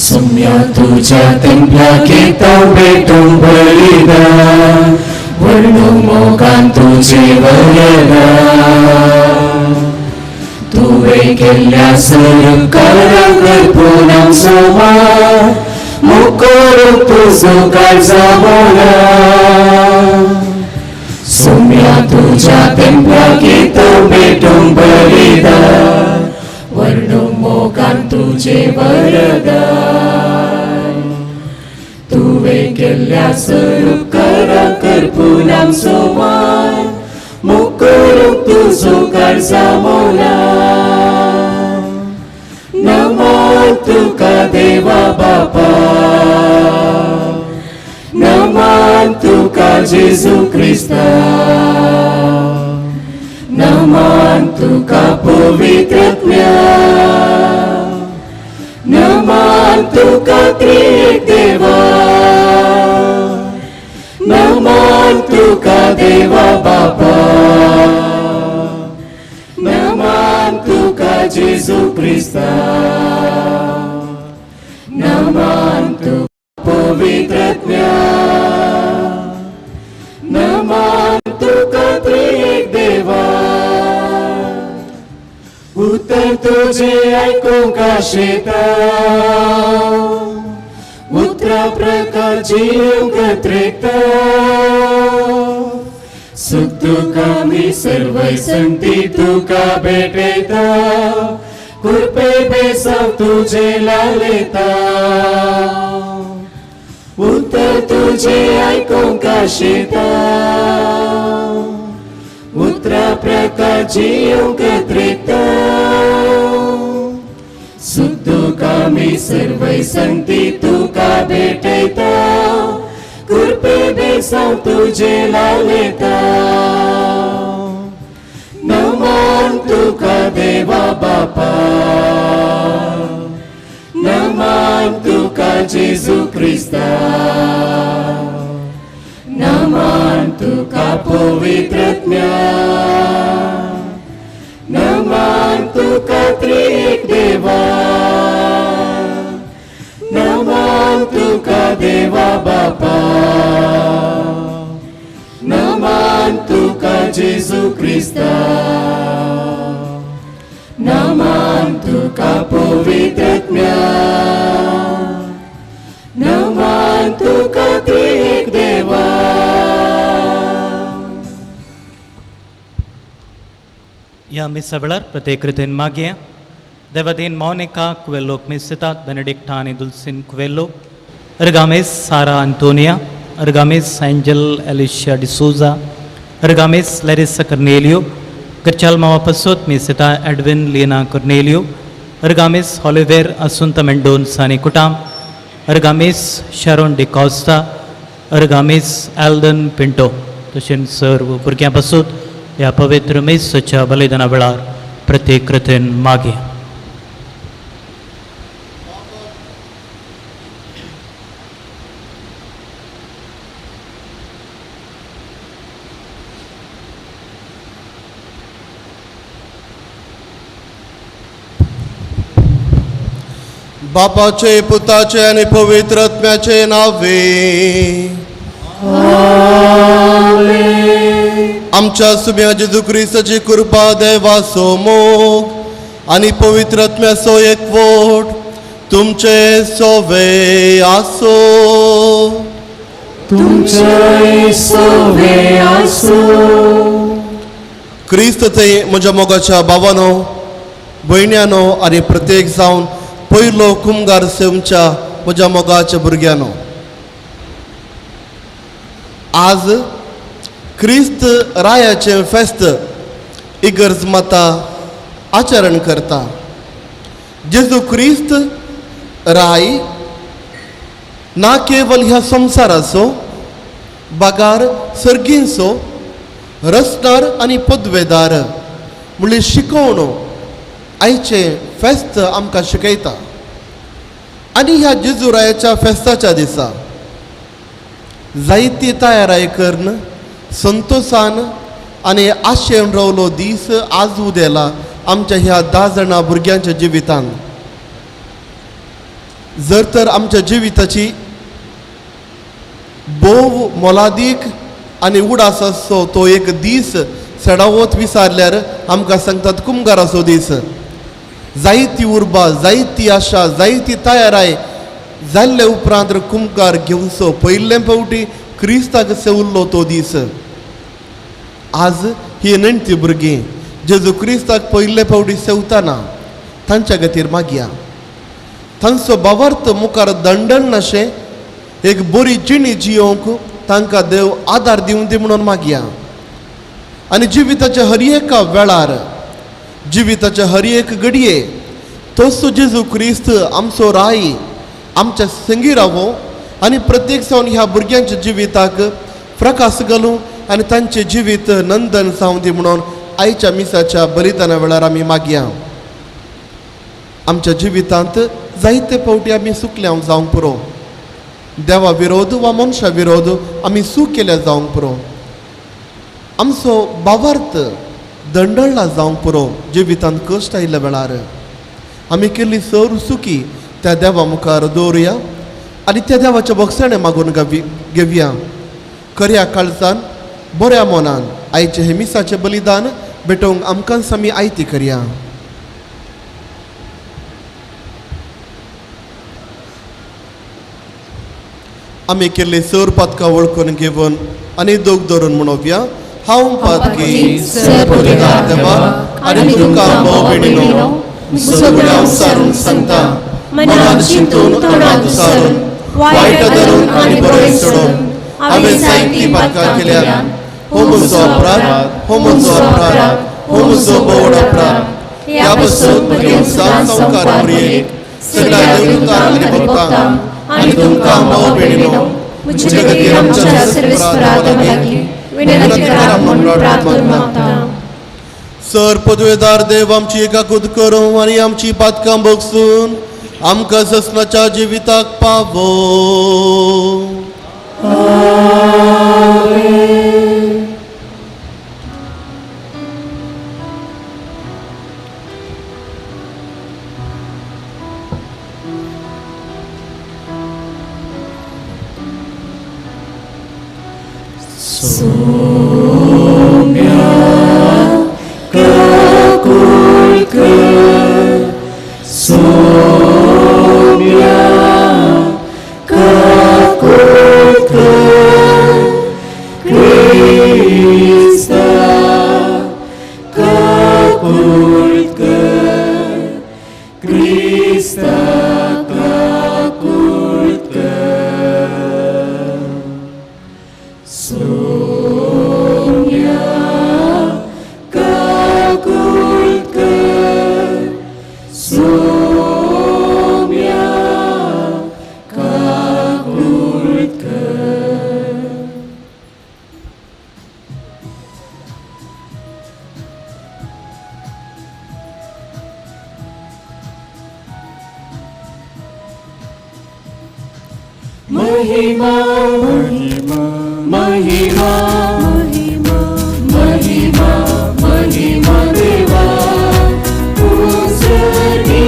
सुम्या तुझ्या तेंपला घेता भेटूं बलिदान, वर्णू मोगान तुझे वरदान. तुवें केल्ल्या सरुकाराक अर्पून आमचो मान, मुकोरूंक तुजो काळजा मोलान. सुम्या तुझ्या तेंपला घेता भेटूं बलिदान, वर्णू मोगान तुझे वरदान. तुवें केल्ल्या सरुकाराक अर्पून आमचो मान, मुकोरूंक तुजो काळजा मोलान. नमो तुका देवा बापा, नमन तुका जेजू क्रिस्ता, नमन तुका पवित्र आत्म्या, नमन तुका त्रिएक देवा, नमन तुका देवा बापा, नमन तुका जेजू क्रिस्ता, नमन तुका पवित्र आत्म्या, नमन तुका त्रिएक देवा. उतर तुझे आयकूंक आशेता, उतरा प्रकार जिवंक त्रेकता, सुख दुःख आमी सर्वय संती तुका भेटयता, कृपे बेसांव तुझे लालयता. उतर तुझे आयकूंक आशेता, उतरा प्रकार जिवंक त्रेकता, सुख दुःख आमी सर्वय संती तुका भेटयता, कृपे बेसांव तुझे लालयता. नमन तुका देवा बापा, नमन तुका जेजू क्रिस्ता, नमन तुका पवित्र आत्म्या, नमन तुका त्रिएक देवा, नमन तुका देवा बापा, नमन तुका जेजू क्रिस्ता, नमन तुका पवित्र आत्म्या, नमन तुका त्रिएक देवा. ह्या मिसा वेळार प्रत्येक रितीन मागया देवादीन मोनिका कुवेल्लोक मिसितात, बेनेडिक्टा आनी दुलसीन कुवेल्लो, अर्गामेस सारा अंतोनिया, अर्गामेस एंजल एलिशिया डिसोजा, अर्गामेस लॅरिसा कर्नेलियो, करचाल मावा पसोत मिसिता एडविन लीना कर्नेलियो, अर्गामेस हॉलिवेर असुंता मेंडोन्सा आनी कुटाम, अर्गामेस शरोन डिकॉस्ता, अर्गामेस एल्डन पिंटो, तशेंच सर्व भुरग्यां पासून ह्या पवित्र मेसाच्या बलिदाना वेळार प्रत्येक कृतीन मागया. बापाचे, पुताचे आनी पवित्र आत्म्याचे नावे. आमच्या सुम्या जेजू क्रिस्ताची कृपा, देवाचो मोग आनी पवित्र आत्म्याचो एकवट तुमचे सोवे आसो. तुमचे सोवे आसो. क्रिस्त थंय म्हज्या मोगाच्या बाबानो, भयण्यानो आनी प्रत्येक जावन पयलो कुमगार सेवच्या म्हज्या मोगाच्या भुरग्यानो, आज क्रिस्त रायाचें फेस्त इगर्ज माता आचरण करता. जेजू क्रिस्त राय ना केवल ह्या संवसाराचो बागार सर्गींचो रसणार आनी पदवेदार म्हणल्यार शिकोवणो आयचें फेस्त आमकां शिकयता. आनी ह्या जेजू रायाच्या फेस्ताच्या दिसा जायती तयाराय करून संतोसान आनी आशेन रावलो दीस आज उदेला आमच्या ह्या 10 जाणां भुरग्यांच्या जिवितान. जर तर आमच्या जिविताची भोव मोलादीक आनी उडास आसचो तो एक दीस सडावत विसारल्यार आमकां सांगतात कुमगाराचो दीस. जायती उर्बा, जायती आशा, जायती तयाराय जाल्ले उपरांत कुमगार घेवचो पयले फावटी क्रिस्ताक सेवल्लो तो दीस. आज ही नेणटी भुरगीं जेजू क्रिस्ताक पयले फावटी सेवताना तांच्या खातीर मागया, तांचो भावार्थ मुखार दंडण नाशें एक बरी जिणी जियोंक तांकां देव आदार दिवं दी म्हणून मागया. आनी जिविताच्या हर एका वेळार, जिविताच्या हर एक घडये तोच जेजू क्रिस्त आमचो राय आमच्या संगी रावो आनी प्रत्येक जावन ह्या भुरग्यांच्या जिविताक प्रकाश घालूं आनी तांचें जिवीत नंदन जावं दी म्हणून आयच्या मिसाच्या बलिदाना वेळार आमी मागया. आमच्या जिवितांत जायते फावटी आमी सुकल्या जावंक पुरो, देवा विरोध वा मनशा विरोध आमी चूक केल्या जावंक पुरो, आमचो भावार्थ दंडळला जावंक पुरो. जिवितांत कश्ट आयिल्ल्या वेळार आमी केल्ली सर चुकी त्या देवा मुखार दवरुया आनी त्या देवाच्या बक्षाणें मागून घेवया. खऱ्या काळजान बऱ्या मनान आयचें हें मिसाचें बलिदान भेटोवंक आमकांच आमी आयती करया. आमी केल्ली सर पातकां वळखून घेवन आनी दोग धरून म्हणोवया, हांव पातकी सर्वपुरीदार देवा आनी तुमकां भाव भयणीनो सगळ्या सारून सांगता, मनान चिंतून तोंडान सारून वायट धरून आनी बरें सोडून हांवें जायतीं पातकां केल्या. हो म्हजो अपराध, हो म्हजो अपराध, हो म्हजो भोवड अपराध. ह्या पासून म्हगे संवकार मरयेक सगळ्या देवदूतांक आनी भक्तांक आनी तुमकां भाव भयणीनो म्हजे खातीर आमच्या सर्वेस्परा लागीं विनंती करा म्हूण प्रार्थना मागता. सर पदवेदार देव आमची एकाकूत करूं आनी आमची पातकां भोगसून आमकां ससनाच्या जिविताक पावो. महिमा महिमा महिमा महिमा महिमा देवा उजनी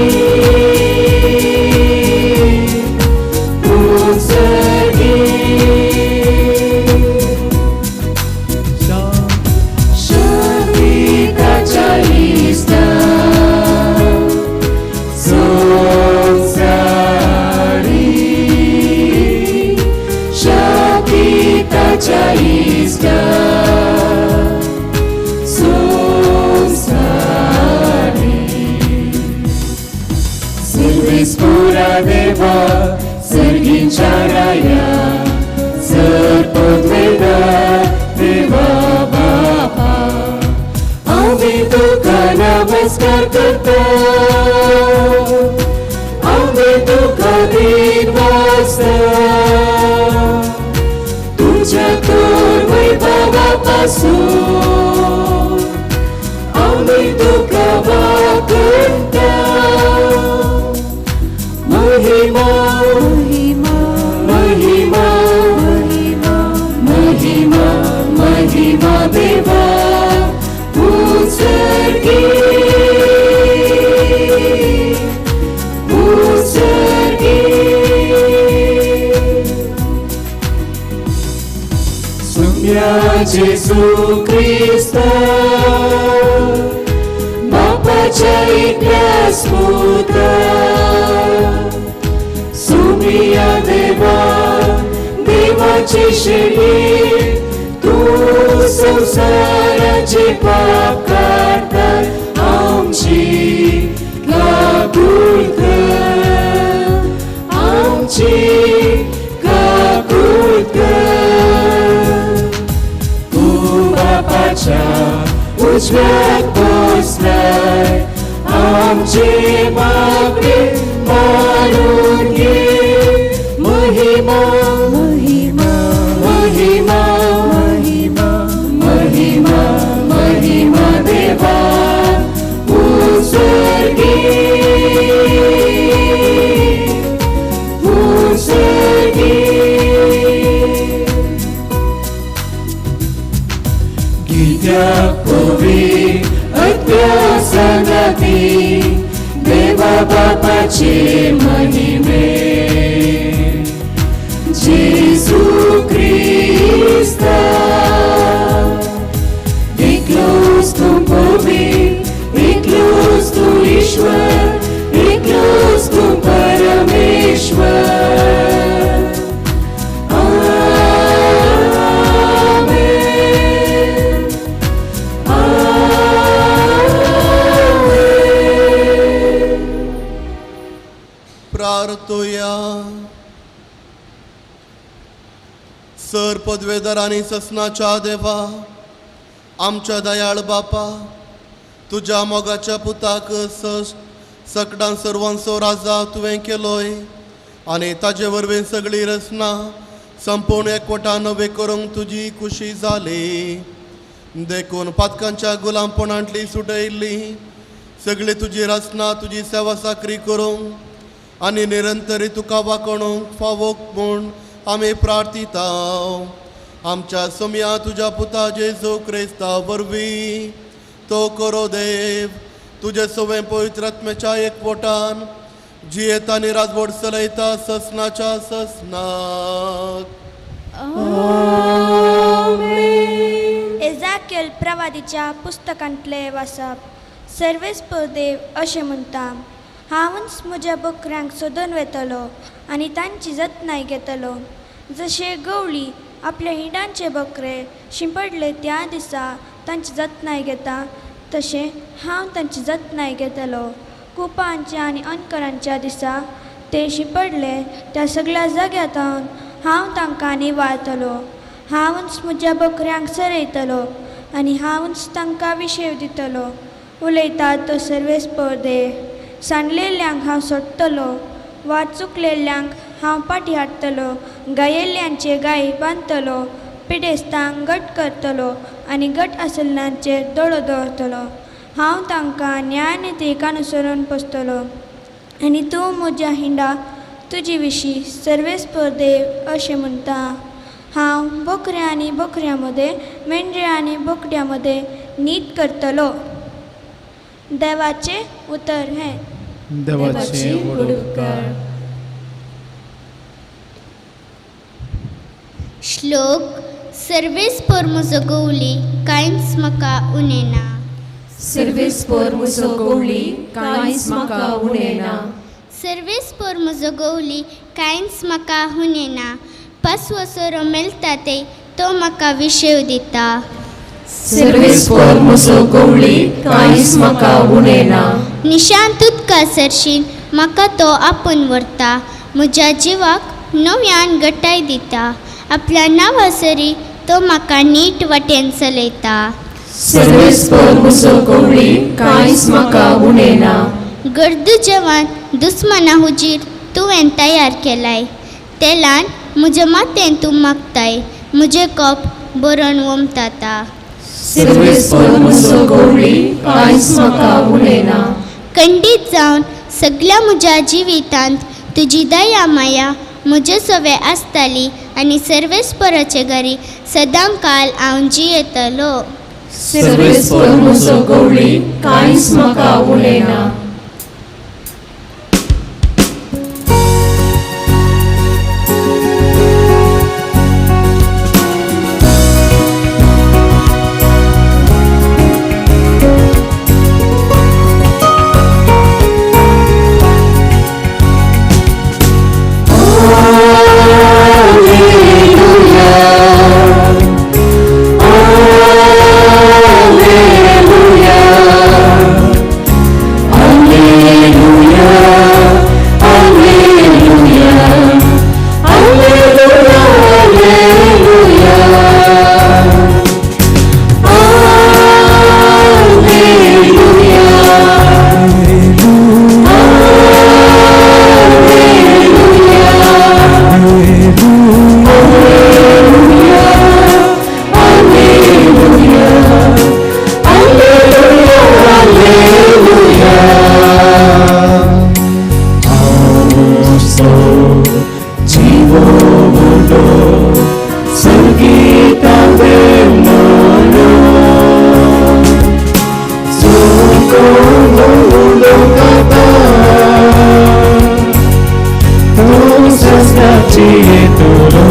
उजनी शक्तीताच्या इस्ता संसारी शक्तीताच्या इस्ता संसारी सर्वेस्पुरा देवा सर्गींच्या राया सर पदवेदा देवा बापा आमी तुका नमस्कार करता, आमी तुका दिनवासता. तुझ्या थोर वैभवापासून आमी तुका वाकणता. महिमा महिमा महिमा महिमा देवा उजर्गी उजर्गी. जेजू क्रिस्ता बापाच्या एकल्याच पुता सुमिया देवा देवाची शेळी तूं संवसाराचे पाप काडटा आमची काकूळ कर आमची काकूळ कर तूं बापाच्या उजव्याक बसलाय आमचे मागणे मानून घे महिमा महिमा महिमा महिमा महिमा महिमा देवा उस्वर्गी उस्वर्गी कित्याक पवी अत्या सांगाती देवा बापाचे महिमे जेजू क्रिस्ता एकलोच तूं पवी एकलोच तूं ईश्वर एकलोच तूं परमेश्वर. आमेन. आमेन. प्रार्थोया. सर पदवेदार आनी ससनाच्या देवा आमच्या दयाळ बापा तुज्या मोगाच्या पुताक सकडां सर्वांचो राजा तुवें केलोय आनी ताजे वरवीं सगळी रचना संपूर्ण एकवटान नवे करूंक तुजी खुशी जाली देखून पातकांच्या गुलामपणांतली सुटयल्ली सगळी तुजी रचना तुजी सेवा साकरी करूंक आनी निरंतरी तुका वाकोणूंक फावोक म्हूण आमी प्रार्थिता. आमच्या सोम्या तुज्या पुता जेजू क्रिस्ता वरवीं तो करो देव तुजे सवें पवित्र आत्म्याच्या एकवटान जियेता आनी राजवट चलयता ससनाच्या ससनाक. एजाकेल प्रवादीच्या पुस्तकांतले वाचप. सर्वेस्पर देव अशें म्हणटा, हांवूच म्हज्या बकऱ्यांक सोदून वेतलो आनी तांची जतनाय घेतलो. जशे गवळी आपल्या हिंडांचे बकरे शिंपडले त्या दिसा तांची जतनाय घेता तशें हांव तांची जतनाय घेतलो. कुपांच्या आनी अनकरांच्या दिसा ते शिंपडले त्या सगळ्या जाग्यांत हांव तांकां निवाळतलो. हांवूच म्हज्या बकऱ्यांक चरयतलो आनी हांवूच तांकां विशेव दितलो. उलयता तो सर्वेस्पर देव. सांडलेल्यांक हांव सोडटलो, वाट चुकलेल्यांक हांव पाटी हाडटलो, गायेल्ल्यांचे गाय बांदतलो, पिडेस्तांक घट करतलो आनी घट आसल्ल्यांचेर दोळो दवरतलो. हांव तांकां न्यायनितीक अनुसरून पोसतलो. आनी तूं म्हज्या हिंडा तुजे विशीं सर्वेस्पर देव अशें म्हणटा, हांव बकऱ्या आनी बकऱ्यां मदें, मेंढऱ्या आनी बोकड्यां मदें नीत करतलो. देवाचें उतर हें. देवाचे व्हड उपकार. श्लोक. सर्वेस्पर म्हजो गवली कांयच म्हाका उणें ना. सर्वेस्पर म्हजो गवळी कांयच म्हाका उणें ना. सर्वेस्पर म्हजो गवली कांयच म्हाका उणें ना. पासवो सोरो मेळटा ते तो म्हाका विशेव दिता. सर्वेस्पर म्हजो गवळी कांयच म्हाका उणें ना. निशांत उदका सरशीन म्हाका तो आपोवन व्हरता. म्हज्या जिवाक नव्यान गटाय दिता. आपल्या नांवा सरी तो म्हाका नीट वाटेन चलयता. सर्वेस्पर म्हजो गवळी कांयच म्हाका उणें ना. गर्दू जेवण दुस्मना हुजीर तुवें तयार केलाय. तेलान म्हज्या माथेन तूं मागताय. म्हजें कप बरोवन वमताता. सर्वेस्पर म्हजो गवळी कांयच म्हाका उणें ना. खंडीत जावन सगल्या म्हज्या जिवितांत तुजी दया माया म्हजे सवे आसताली आनी सर्वेस्पराचे घरी सदां काल हांव जियेतलो. सर्वेस्पर म्हजो गवळी कांयच म्हाका उणें ना. बाबा तूं सस्नाची येतलो.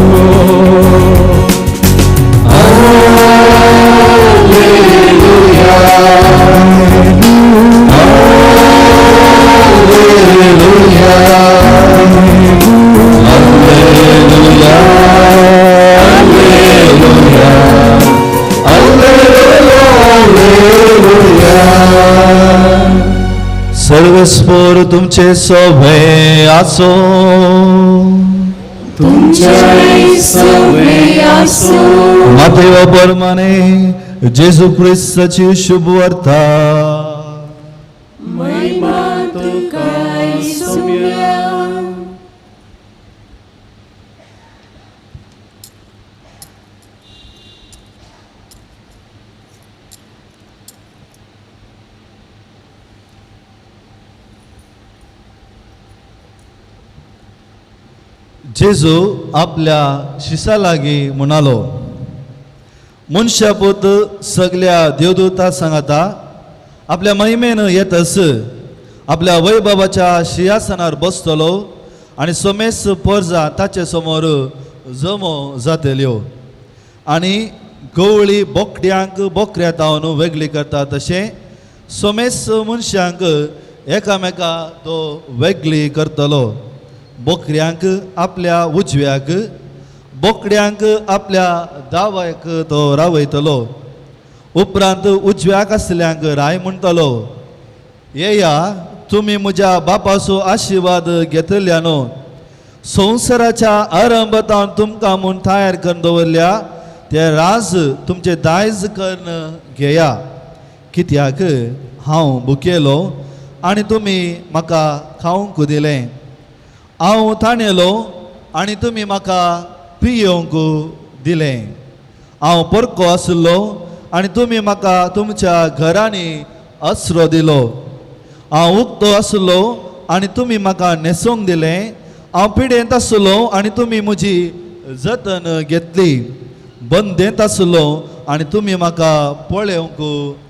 सर्वस्पोर तुमचे सोभे आसो. तुमचे सवे आसो. मातेव परमाने जेजू क्रिस्ताची शुभ वार्ता. महिमा तुका सोम्या. जेजू आपल्या शिसा लागीं म्हणालो, मनशापूत सगल्या देवदूता सांगाता आपल्या महिमेन येतस आपल्या वैभवाच्या शिंयासनार बसतलो आनी सोमेस परजा ताचे समोर जमो जातल्यो आनी गवळी बोकड्यांक बोकऱ्या तावन वेगळी करता तशें सोमेस मनशांक एकामेका तो वेगळी करतलो. बोकऱ्यांक आपल्या उजव्याक, बोकड्यांक आपल्या दाव्याक तो रावयतलो. उपरांत उजव्याक आसल्यांक राय म्हणटलो, येया तुमी म्हज्या बापाचो आशिर्वाद घेतल्या न्हू, संवसाराच्या आरंभांत तुमकां म्हूण तयार करून दवरल्या ते राज तुमचे दायज करून घेया. कित्याक हांव भुकेलो आनी तुमी म्हाका खावंक दिलें, हांव ताणेलो आनी तुमी म्हाका पियोवंक दिलें, हांव परको आसलो आनी तुमी म्हाका तुमच्या घरांनी आसरो दिलो, हांव उक्तो आसलो आनी तुमी म्हाका न्हेसोवंक दिलें, हांव पिडेंत आसलो आनी तुमी म्हजी जतन घेतली, बंदेंत आसलो आनी तुमी म्हाका पळोवंक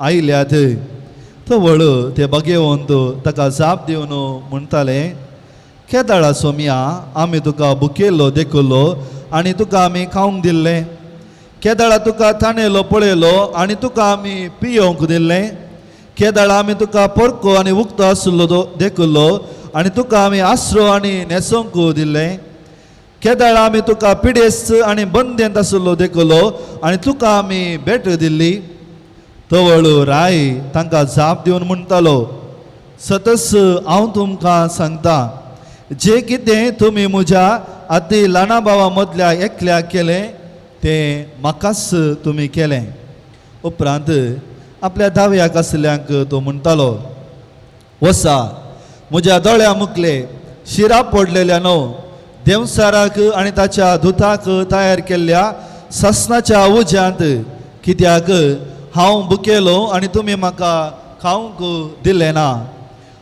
आयल्यात. तवळ ते बागेवंत ताका जाप दिवन म्हणटाले, केदाळा सोमया आमी तुका भुकेल्लो देखलो आनी तुका आमी खावंक दिल्लें, केदाळा तुका ताणेलो पळयलो आनी तुका आमी पियोवंक दिल्लें, केदाळा आमी तुका परको आनी उक्तो आसलो देखलो आनी तुका आमी आसरो आनी न्हेसोवंक दिल्लें, केदाळा आमी तुका पिडेस्त आनी बंदेंत आसलो देखलो आनी तुका आमी भेट दिल्ली. तवळ राय तांकां जाप दिवन म्हणटालो, सतस हांव तुमकां सांगता, जे कितें तुमी म्हज्या आती ल्हाना भावा मदल्या एकल्याक केलें तें म्हाकाच तुमी केलें. उपरांत आपल्या दाव्याक आसल्यांक तो म्हणटालो, वसा म्हज्या दोळ्या मुखले शिरा पडलेल्या न्हू देंवसाराक आनी ताच्या दुताक तयार केल्ल्या सासणाच्या उज्यांत, कित्याक हांव भुकेलो आनी तुमी म्हाका खावंक दिलें ना,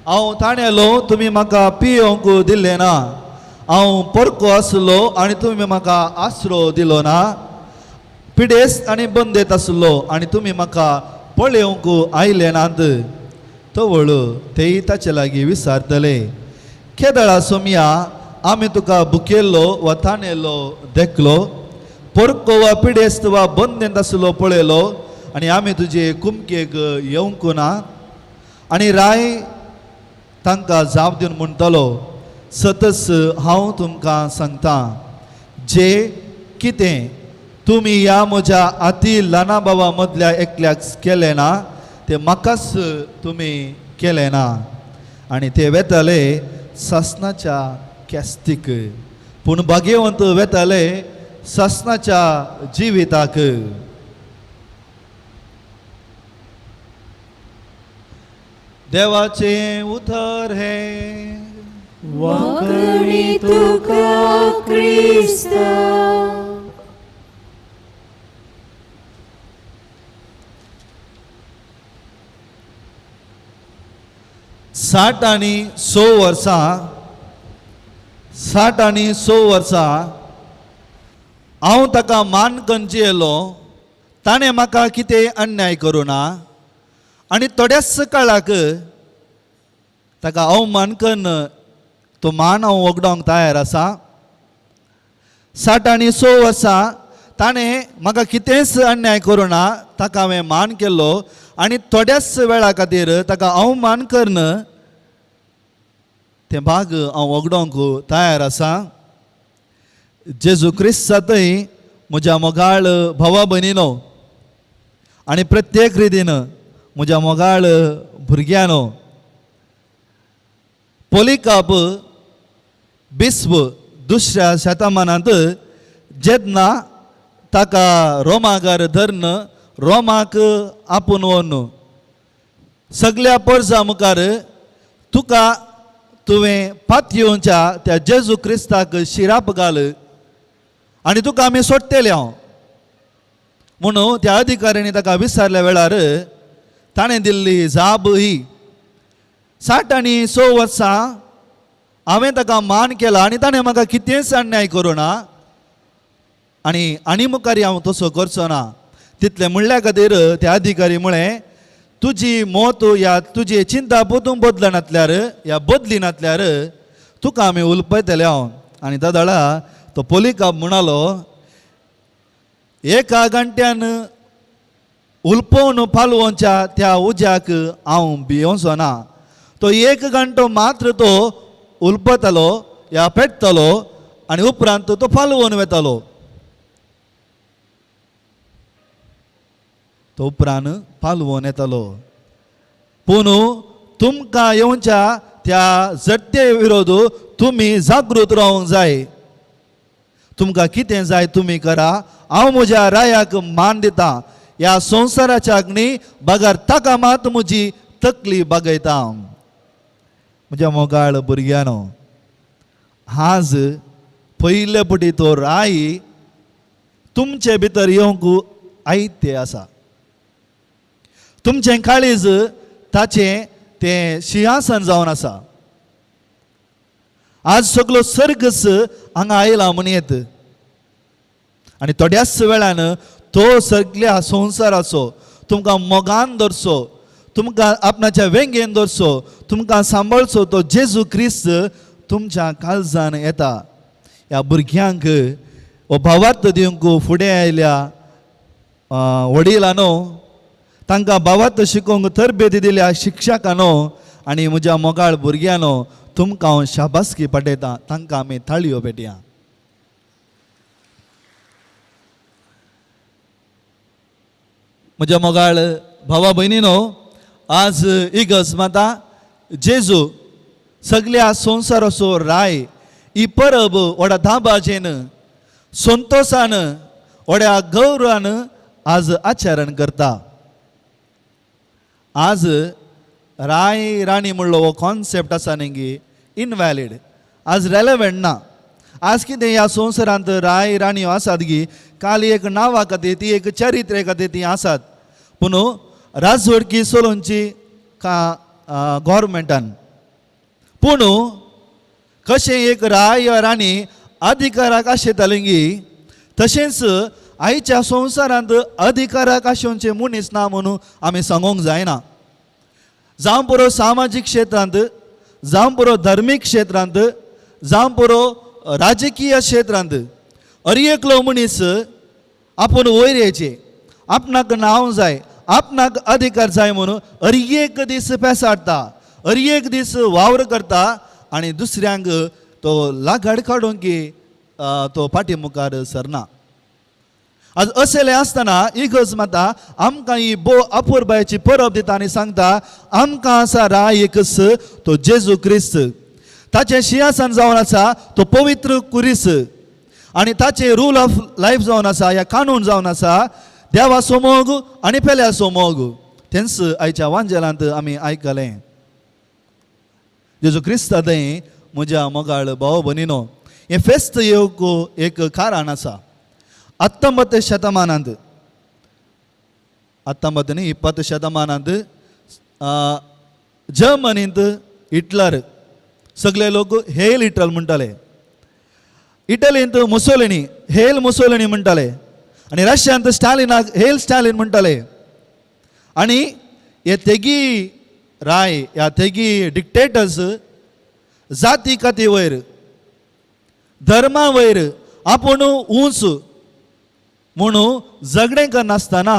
हांव ताणेलो तुमी म्हाका पियोवंक दिलें ना, हांव परको आसलो आनी तुमी म्हाका आसरो दिलो ना, पिडेस्त आनी बंदेत आसलो आनी तुमी म्हाका पळोवंक आयले नात. तवळ तेय ताचे लागीं विचारतले, केदळा सोमया आमी तुका भुकेल्लो वा ताणेलो देखलो, परको वा पिडेस्त वा बंदेंत आसलो पळयलो आनी आमी तुजे कुमकेक येवंक ना. आनी राय तांकां जाप दिवन म्हणटलो, सतस हांव तुमकां सांगता, जे कितें तुमी ह्या म्हज्या आती ल्हाना भावा मदल्या एकल्याक केलें ना तें म्हाकाच तुमी केलें ना. आनी ते वेताले सासणाच्या कॅस्तीक, पूण भाग्यवंत वेताले सासणाच्या जिविताक. देवाचें उतर हें. वाकणी तुका क्रिस्ता. साठ आनी स वर्सां, 60 आनी 6 वर्सां हांव ताका मान कंची येयलो, ताणें म्हाका कितें अन्याय करूं ना आनी थोड्याच काळाक ताका अवमान कन्न तो मान हांव वगडावंक तयार आसा. 60 आनी 6 वर्सां ताणें म्हाका कितेंच अन्याय करूं ना, ताका हांवें मान केल्लो आनी थोड्याच वेळा खातीर ताका अवमान कन्न तें भाग हांव वगडोवंक तयार आसा. जेजू क्रिस्तांतय म्हज्या मोगाळ भावा भयणीनो आनी प्रत्येक रितीन म्हज्या मोगाळ भुरग्यांनो, पोलिकाप बिस्प दुसऱ्या शतमानांत जेन्ना ताका रोमागार धरून रोमाक आपूण व्हरून सगल्या परजा मुखार तुका तुवें पातयेवच्या त्या जेजू क्रिस्ताक शिराप घाल आनी तुका आमी सोडटले हांव म्हणून त्या अधिकाऱ्यांनी ताका विचारल्या वेळार ताणें दिल्ली जाब ही, 60 आनी 6 वर्सां हांवें ताका मान केला आनी ताणें म्हाका कितेंच अन्याय करूं ना आनी आनी मुखार हांव तसो करचो ना. तितलें म्हणल्या खातीर त्या अधिकारी म्हळें, तुजी मत या तुजी चिंता पोतून बदलनातल्यार या बदली नातल्यार तुका आमी उलपयतले हांव. आनी दादाळा तो पोलिकाप म्हणालो, एका घंट्यान उलपोवन पालवोनच्या त्या उज्याक हांव भियोवचो ना. तो 1 घंटो मात्र तो उलपतालो या पेट्टलो आनी उपरांत तो पालवोन वेतालो. तो उपरांत पालवोन येतालो. पूण तुमकां येवच्या त्या जट्टे विरोध तुमी जागृत रावंक जाय. तुमकां कितें जाय तुमी करा, हांव म्हज्या रायाक मान दिता, ह्या संवसाराच्या अग्नी बगर ताका मात म्हजी तकली बागयता. म्हज्या मोगाळ भुरग्यांनो, आज पयले पटी तो राय तुमचे भितर येवंक आयते आसा. तुमचें काळीज ताचें तें शिंहासन जावन आसा. आज सगलो सर्गस हांगा आयला म्हण येत आनी थोड्याच वेळान तो सगल्या संवसाराचो तुमकां मोगान दवरचो, तुमकां आपणाच्या वेंगेन दवरचो, तुमकां सांबाळचो तो जेजू क्रिस्त तुमच्या काळजान येता. ह्या भुरग्यांक हो भावार्थ दिवंक फुडें आयल्या वडिलांनो, तांकां भावार्थ शिकोवंक तरबेती दिल्या शिक्षकांनो आनी म्हज्या मोगाळ भुरग्यांनो, तुमकां हांव शाबासकी पाठयतां. तांकां आमी थाळयो पेटया. म्हज्या मोगाळ भावा भयणीनो, आज इगर्ज माता जेजू सगल्या संवसाराचो राय ही परब व्हडा धाबाजेन संतोशान व्हड्या गौरवान आज आचरण करता. आज राय राणी म्हणलो हो कॉन्सेप्ट आसा न्ही इनवॅलीड, आज रेलेवंट ना. आज कितें ह्या संवसारांत राय राणयो आसात गी, काल एक नांवा खातीर ती एक चरित्रे खातीर ती आसात, पूण राजवडकी चलोवची का गोवोरमेंटान. पूण कशें एक राय राणी अधिकाराक आशिल्ली गी, तशेंच आयच्या संवसारांत अधिकाराक आशिवचे मनीस ना म्हणून आमी सांगूंक जायना. जावं पुरो सामाजीक क्षेत्रांत, जावं पुरो धर्मीक क्षेत्रांत, जावं पुरो राजकीय क्षेत्रांत, हर एकलो मनीस आपूण वयर येयचे, आपणाक नांव जाय, आपणाक अधिकार जाय म्हणून हर एक दीस पेसाडटा, हर एक दीस वावर करता आनी दुसऱ्यांक तो लागाड काडूंक की तो फाटी मुखार सरना. आज असलें आसतना इगर्ज माता आमकां ही भोव अपुरबायेची परब दिता आनी सांगता, आमकां आसा राय एकच, तो जेजू क्रिस्त. ताचें शिंहासन जावन आसा तो पवित्र कुरीस आनी ताचें रूल ऑफ लायफ जावन आसा, ह्या कानून जावन आसा देवाचो मोग आनी पेल्याचो मोग. तेंच आयच्या वांजेलांत आमी आयकलें. जेजू क्रिस्ता थंय म्हज्या मोगाळ भाव भयणीनो, हें फेस्त येवंक एक कारण आसा. 19 शतमानांत, 19 न्ही 20 शतमानांत जर्मनींत हिटलर सगळे लोक हेल हिटलर म्हणटाले, इटलींत मुसोलिनी हेल मुसोलिनी म्हणटाले आनी रशियांत स्टालिनाक हेल स्टालिन म्हणटाले. आनी हे तेगी राय ह्या थेगी डिक्टेटर्स जाती काती वयर धर्मा वयर आपूण उंच म्हणून झगडें करनासतना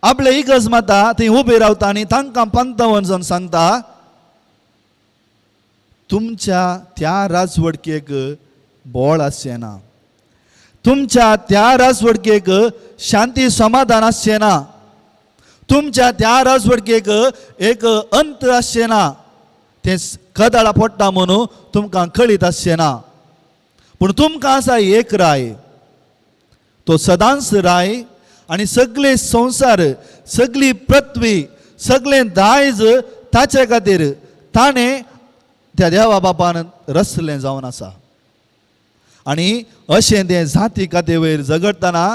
आपले इगर्ज माता थंय उबी रावता आनी तांकां पंतवन जावन सांगता तुमच्या त्या राजवडकेक बोळ आसचें ना, तुमच्या त्या राजवडकेक शांती समाधान आसचें ना, तुमच्या त्या राजवडकेक एक अंत आसचें ना, तें कदाळा पडटा म्हणून तुमकां कळीत आसचें ना. पूण तुमकां आसा एक राय, तो सदांच राय आनी सगळे संवसार सगळी पृथ्वी सगळें दायज ताचे खातीर ताणें त्या देवा बापान रचलें जावन आसा. आनी अशें तें जाती काती वयर झगडटना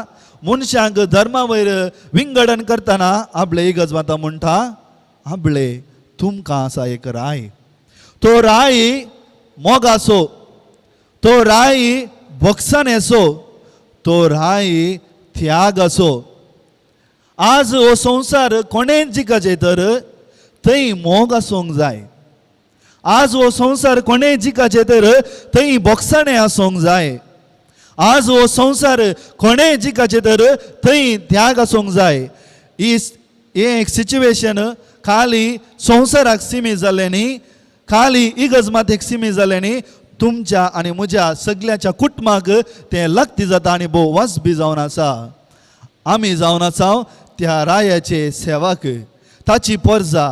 मनशांक धर्मा वयर विंगडन करतना आपले इगर्ज माता म्हणटा आपले तुमकां आसा एक राय, तो राय मोगाचो, तो राय भोगसणेचो, तो राय त्यागाचो. आज हो संवसार कोणें जिखचें तर थंय मोग आसूंक जाय. आज हो संवसार कोणें जिखचें तर थंय भोगसणें आसूंक जाय. आज हो संवसार कोणें जिखचें तर थंय त्याग आसूंक जाय. ही एक सिच्युएशन खाली संवसाराक सिमीत जालें न्ही, खाली इगर्ज मातेक सिमीत जालें न्ही, तुमच्या आनी म्हज्या सगळ्यांच्या कुटुंबाक तें लागती जाता आनी भोव वाजबी जावन आसा. आमी जावन आसा त्या रायाचे सेवाक, ताची परजा,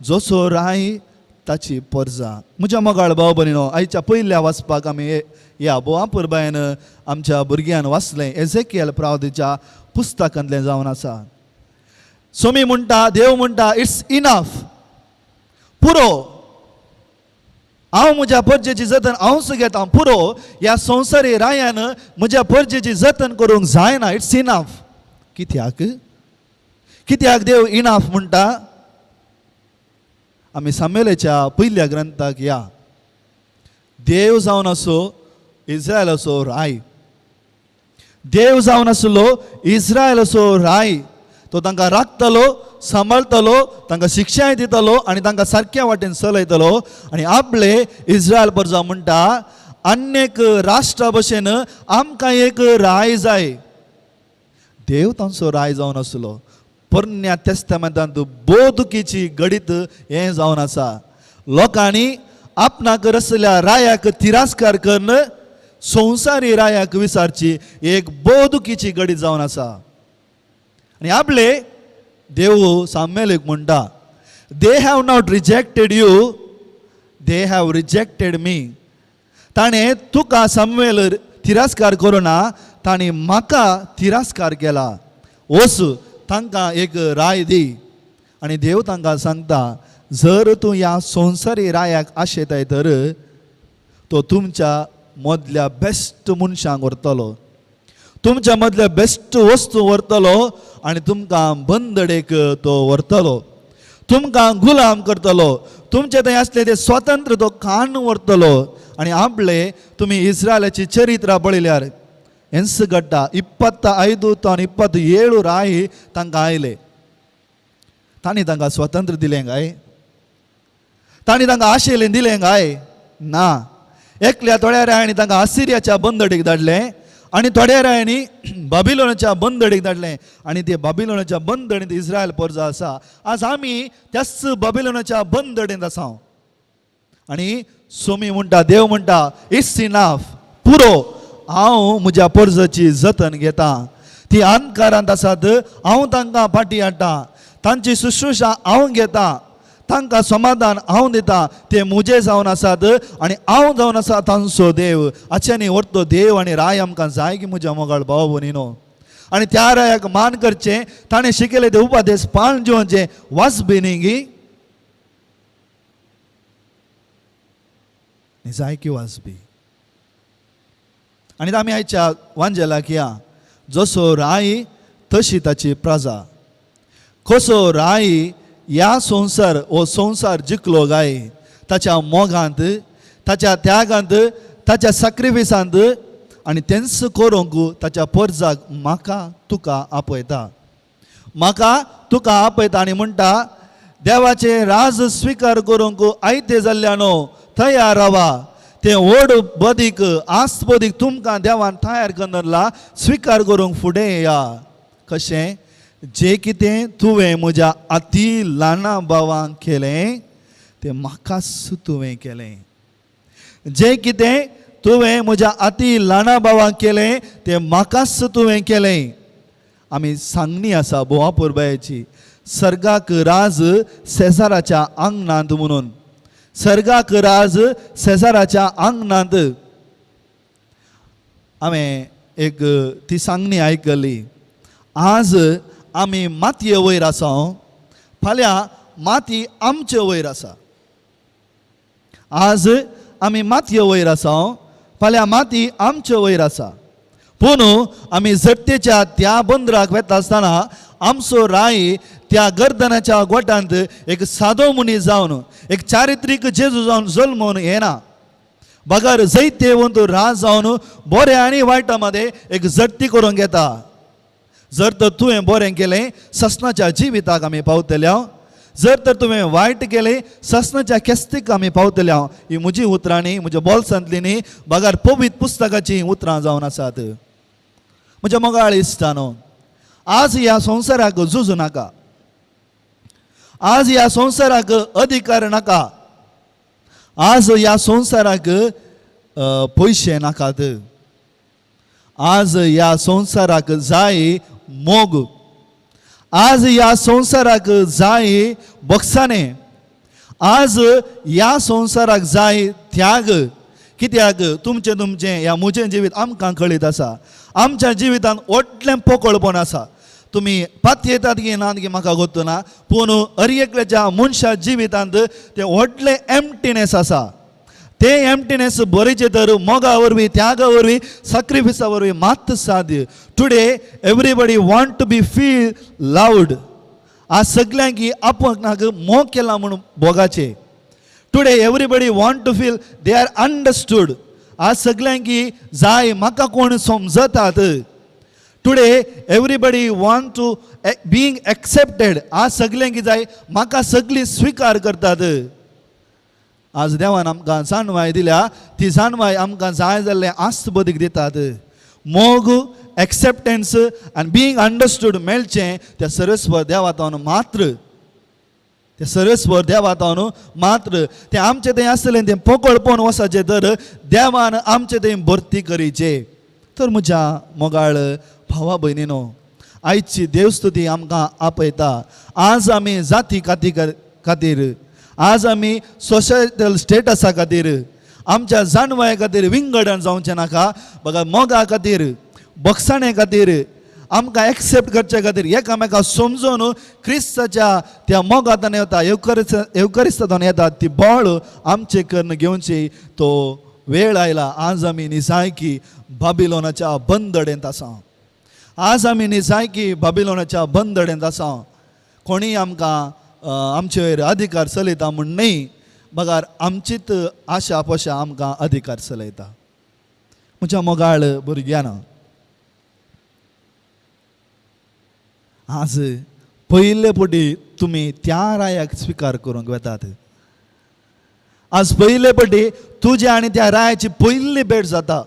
जसो राय ताची परजा. म्हज्या मोगाळ भाव भयणीनो, आयच्या पयल्या वाचपाक आमी ह्या भोव अपुरबायेन आमच्या भुरग्यान वाचलें एझेकियल प्रावतीच्या पुस्तकांतलें जावन आसा. सोमी म्हणटा, देव म्हणटा it's enough, पुरो, हांव म्हज्या परजेची जतन हांवच घेता, पुरो, ह्या संवसारी रायान म्हज्या परजेची जतन करूंक जायना, it's enough. कित्याक कित्याक देव इनाफ म्हणटा? आमी सामेलेच्या पयल्या ग्रंथाक या. देव जावन आसो इस्रायलाचो राय, देव जावन आसलो इस्रायलाचो राय, तो तांकां राखतलो, सांबाळतलो, तांकां शिक्षाय दितलो आनी तांकां सारक्या वाटेन चलयतलो. आनी आपले इस्रायल परजा म्हणटा अन्येक राष्ट्रा भशेन आमकां एक राय जाय. देव तांचो राय जावन आसलो. पोरण्या तेस्तामेंतांत भोव दुखीची घडीत हें जावन आसा. लोकांनी आपणाक रसल्या रायाक तिरस्कार करून संवसारी रायाक विसारची एक भोव दुखीची घडीत जावन आसा. आनी आपले देव सामेलीक म्हणटा they have not rejected you, they have rejected me. ताणें तुका सामुएल तिरस्कार करुना, ताणें म्हाका तिरस्कार केला. वच तांकां एक राय दी. आनी देव तांकां सांगता जर तूं ह्या संवसारी रायाक आशेताय तर तो तुमच्या मदल्या बेस्ट मनशांक व्हरतलो, तुमच्या मदल्या बेस्ट वस्तू व्हरतलो आनी तुमकां बंदडेक तो व्हरतलो, तुमकां गुलाम करतलो, तुमचे थंय आसले ते स्वतंत्र तो कान व्हरतलो. आनी आपले तुमी इस्रायलाची चरित्रां पळयल्यार हेंच घडटा. 25 आनी 27 राय तांकां आयले, तांणी तांकां स्वतंत्र दिलें काय? तांणी तांकां आशेलें दिलें काय? ना. एकल्या थोड्या रायांनी तांकां आसिरियाच्या बंदडीक धाडलें आनी थोड्या रायांनी बाबिलोनाच्या बंदडीक धाडलें. आनी ते बाबिलोनाच्या बंदडींत इस्रायल परजा आसा. आज आमी त्याच बाबिलोनाच्या बंदडींत आसा. आनी सोमी म्हणटा, देव म्हणटा it's enough, पुरो, हांव म्हज्या परजाची जतन घेता. ती अंधकारांत आसात, हांव तांकां फाटी हाडटा, तांची शुश्रूषा हांव घेता, तांकां समाधान हांव दिता, ते म्हजे जावन आसात आनी हांव जावन आसा तांचो देव. आच्यानी व्हरतो देव आनी राय आमकां जाय की म्हज्या मोगाळ भाव भयणीनो. आनी त्या रायाक मान करचें, ताणें शिकयले ते उपदेश पाळून जिवचें वाजबी न्ही गी, जाय की वाजबी. आनी आमी आयच्या वांजेलाक या, जसो राय तशी ताची प्रजा, कसो राय ह्या संवसार हो संवसार जिखलो गाय ताच्या मोगांत, ताच्या त्यागांत, ताच्या साक्रिफिसांत. आनी तेंच करूंक ताच्या परजाक म्हाका तुका आपयता, म्हाका तुका आपयता. आनी म्हणटा देवाचे राज स्विकार करूंक आयते जाल्ल्यानो तयार रावा. तें व्हड बदीक आस्त बदीक तुमकां देवान तयार करला स्विकार करूंक फुडें या. कशें जें कितें तुवें म्हज्या अती ल्हाना भावांक केलें तें म्हाकाच तुवें केलें. जें कितें तुवें म्हज्या अती ल्हाना भावांक केलें तें म्हाकाच तुवें केलें. आमी सांगणी आसा बोवा पुरबायेची सर्गाक राज सेजाराच्या आंगणांत म्हणून. सर्गाक राज सेजाराच्या आंगणांत. हांवें एक ती सांगणी आयकली. आज आमी मातये वयर आसा, फाल्यां माती आमचे वयर आसा. आज आमी मातये वयर आसा, फाल्यां माती आमचे वयर आसा. पूण आमी झडतेच्या त्या बंदराक वेता आसतना आमचो राय त्या गर्दनाच्या गोटांत एक सादो मनीस जावन एक चारित्रीक जेजू जावन जल्मून येना, बगर जैतेवंत राज जावन बरें आनी वायटा मदें एक झडती करूंक येता. जर तर तुवें बरें केलें ससनाच्या जिविताक आमी पावतले, जर तर तुवें वायट केलें ससनाच्या केस्तीक आमी पावतले. ही म्हजी उतरां न्ही, म्हज्या बोल्सांतली न्ही, बगर पवित्र पुस्तकाचीं उतरां जावन आसात. म्हज्या मोगाळ इश्टानो, आज ह्या संवसाराक झुजू नाका, आज ह्या संवसाराक अधिकार नाका, आज ह्या संवसाराक पयशे नाकात, आज ह्या संवसाराक जाय मोग, आज ह्या संवसाराक जाय बक्षाणे, आज ह्या संवसाराक जाय त्याग. कित्याक तुमचें तुमचें ह्या म्हजें जिवीत आमकां कळीत आसा. आमच्या जिवितांत व्हडलें पोकळपण आसा. तुमी पातयेतात की ना की म्हाका गोत्तू ना, पूण हर एकल्याच्या मनशा जिवितांत तें व्हडलें एम्प्टीनेस आसा. तें एम्प्टीनेस बरेचें तर मोगा वरवीं, त्यागा वरवीं, साक्रिफिसा वरवीं मात साध्य. Today everybody want to be feel loved. आज सगल्यांक आपणाक मोग केला म्हूण भोगाचें. Today everybody want to feel they are understood. आज सगल्यांक जाय म्हाका कोण समजतात. Today everybody want to being accepted. आज सगल्यांक जाय म्हाका सगळीं स्विकार करतात. आज देवान आमकां जाणवाय दिल्या, ती जाणवाय आमकां जाय जाल्लें आस्त बदीक दितात. मोग, एक्सेप्टन्स आनी बिंग अंडरस्टूड मेळचें त्या सर्वेस्वर देवातावन मात्र, त्या सर्वेस्वर देवातावन मात्र. तें आमचें तें आसलें तें पोकळपण वसाचें तर देवान आमचें तें भरती करीचें. तर म्हज्या मोगाळ भावा भयणीनो, आयची देवस्तुती आमकां आपयता. आज आमी जाती काती खातीर, आज आमी सोशल स्टेटसा खातीर, आमच्या जाणवाये खातीर विंगडण जावचें नाका, बघा मोगा खातीर, बक्षाणे खातीर, आमकां एक्सेप्ट करचे खातीर एकामेका समजून क्रिस्ताच्या त्या मोगांतल्यान येता, येवकरिस्तांतल्यान येता ती बळ आमचे करून घेवची तो वेळ आयला. आज आमी निजायकी बाबिलोनाच्या बंदडेंत आसा. आज आमी निजायकी बाबिलोनाच्या बंदडेंत आसा. कोणीय आमकां आमचेर अधिकार चलयता म्हूण न्हय, बगार आमचीच आशा पोशा आमकां अधिकार चलयता. म्हज्या मोगाळ भुरग्यान, आज पयले पटी तुमी त्या रायाक स्विकार करूंक वेतात. आज पयले पटी तुज्या आनी त्या रायाची पयली भेट जाता.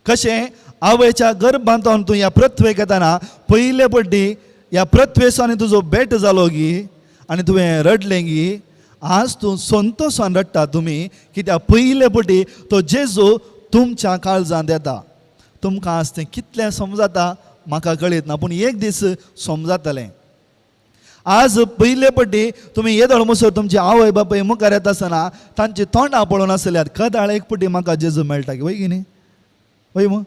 कशें आवयच्या गर्भांत तूं ह्या पृथ्वेक येतना पयले पटी ह्या पृथ्वेचो आनी तुजो भेट जालो गी आनी तुवें रडलें गी, आज तूं संतोशान रडटा तुमी, कित्याक पयले पटी तो जेजू तुमच्या काळजांत येता. तुमकां आज तें कितलें समजता म्हाका कळीत ना, पूण एक दीस समजतलें. आज पयले पटी तुमी येदोळ मुसर तुमची आवय बापूय मुखार येता आसतना तांची तोंडां पळोवन आसल्यात, कदाळ एक पटी म्हाका जेजू मेळटा की वय की न्ही, वय मू?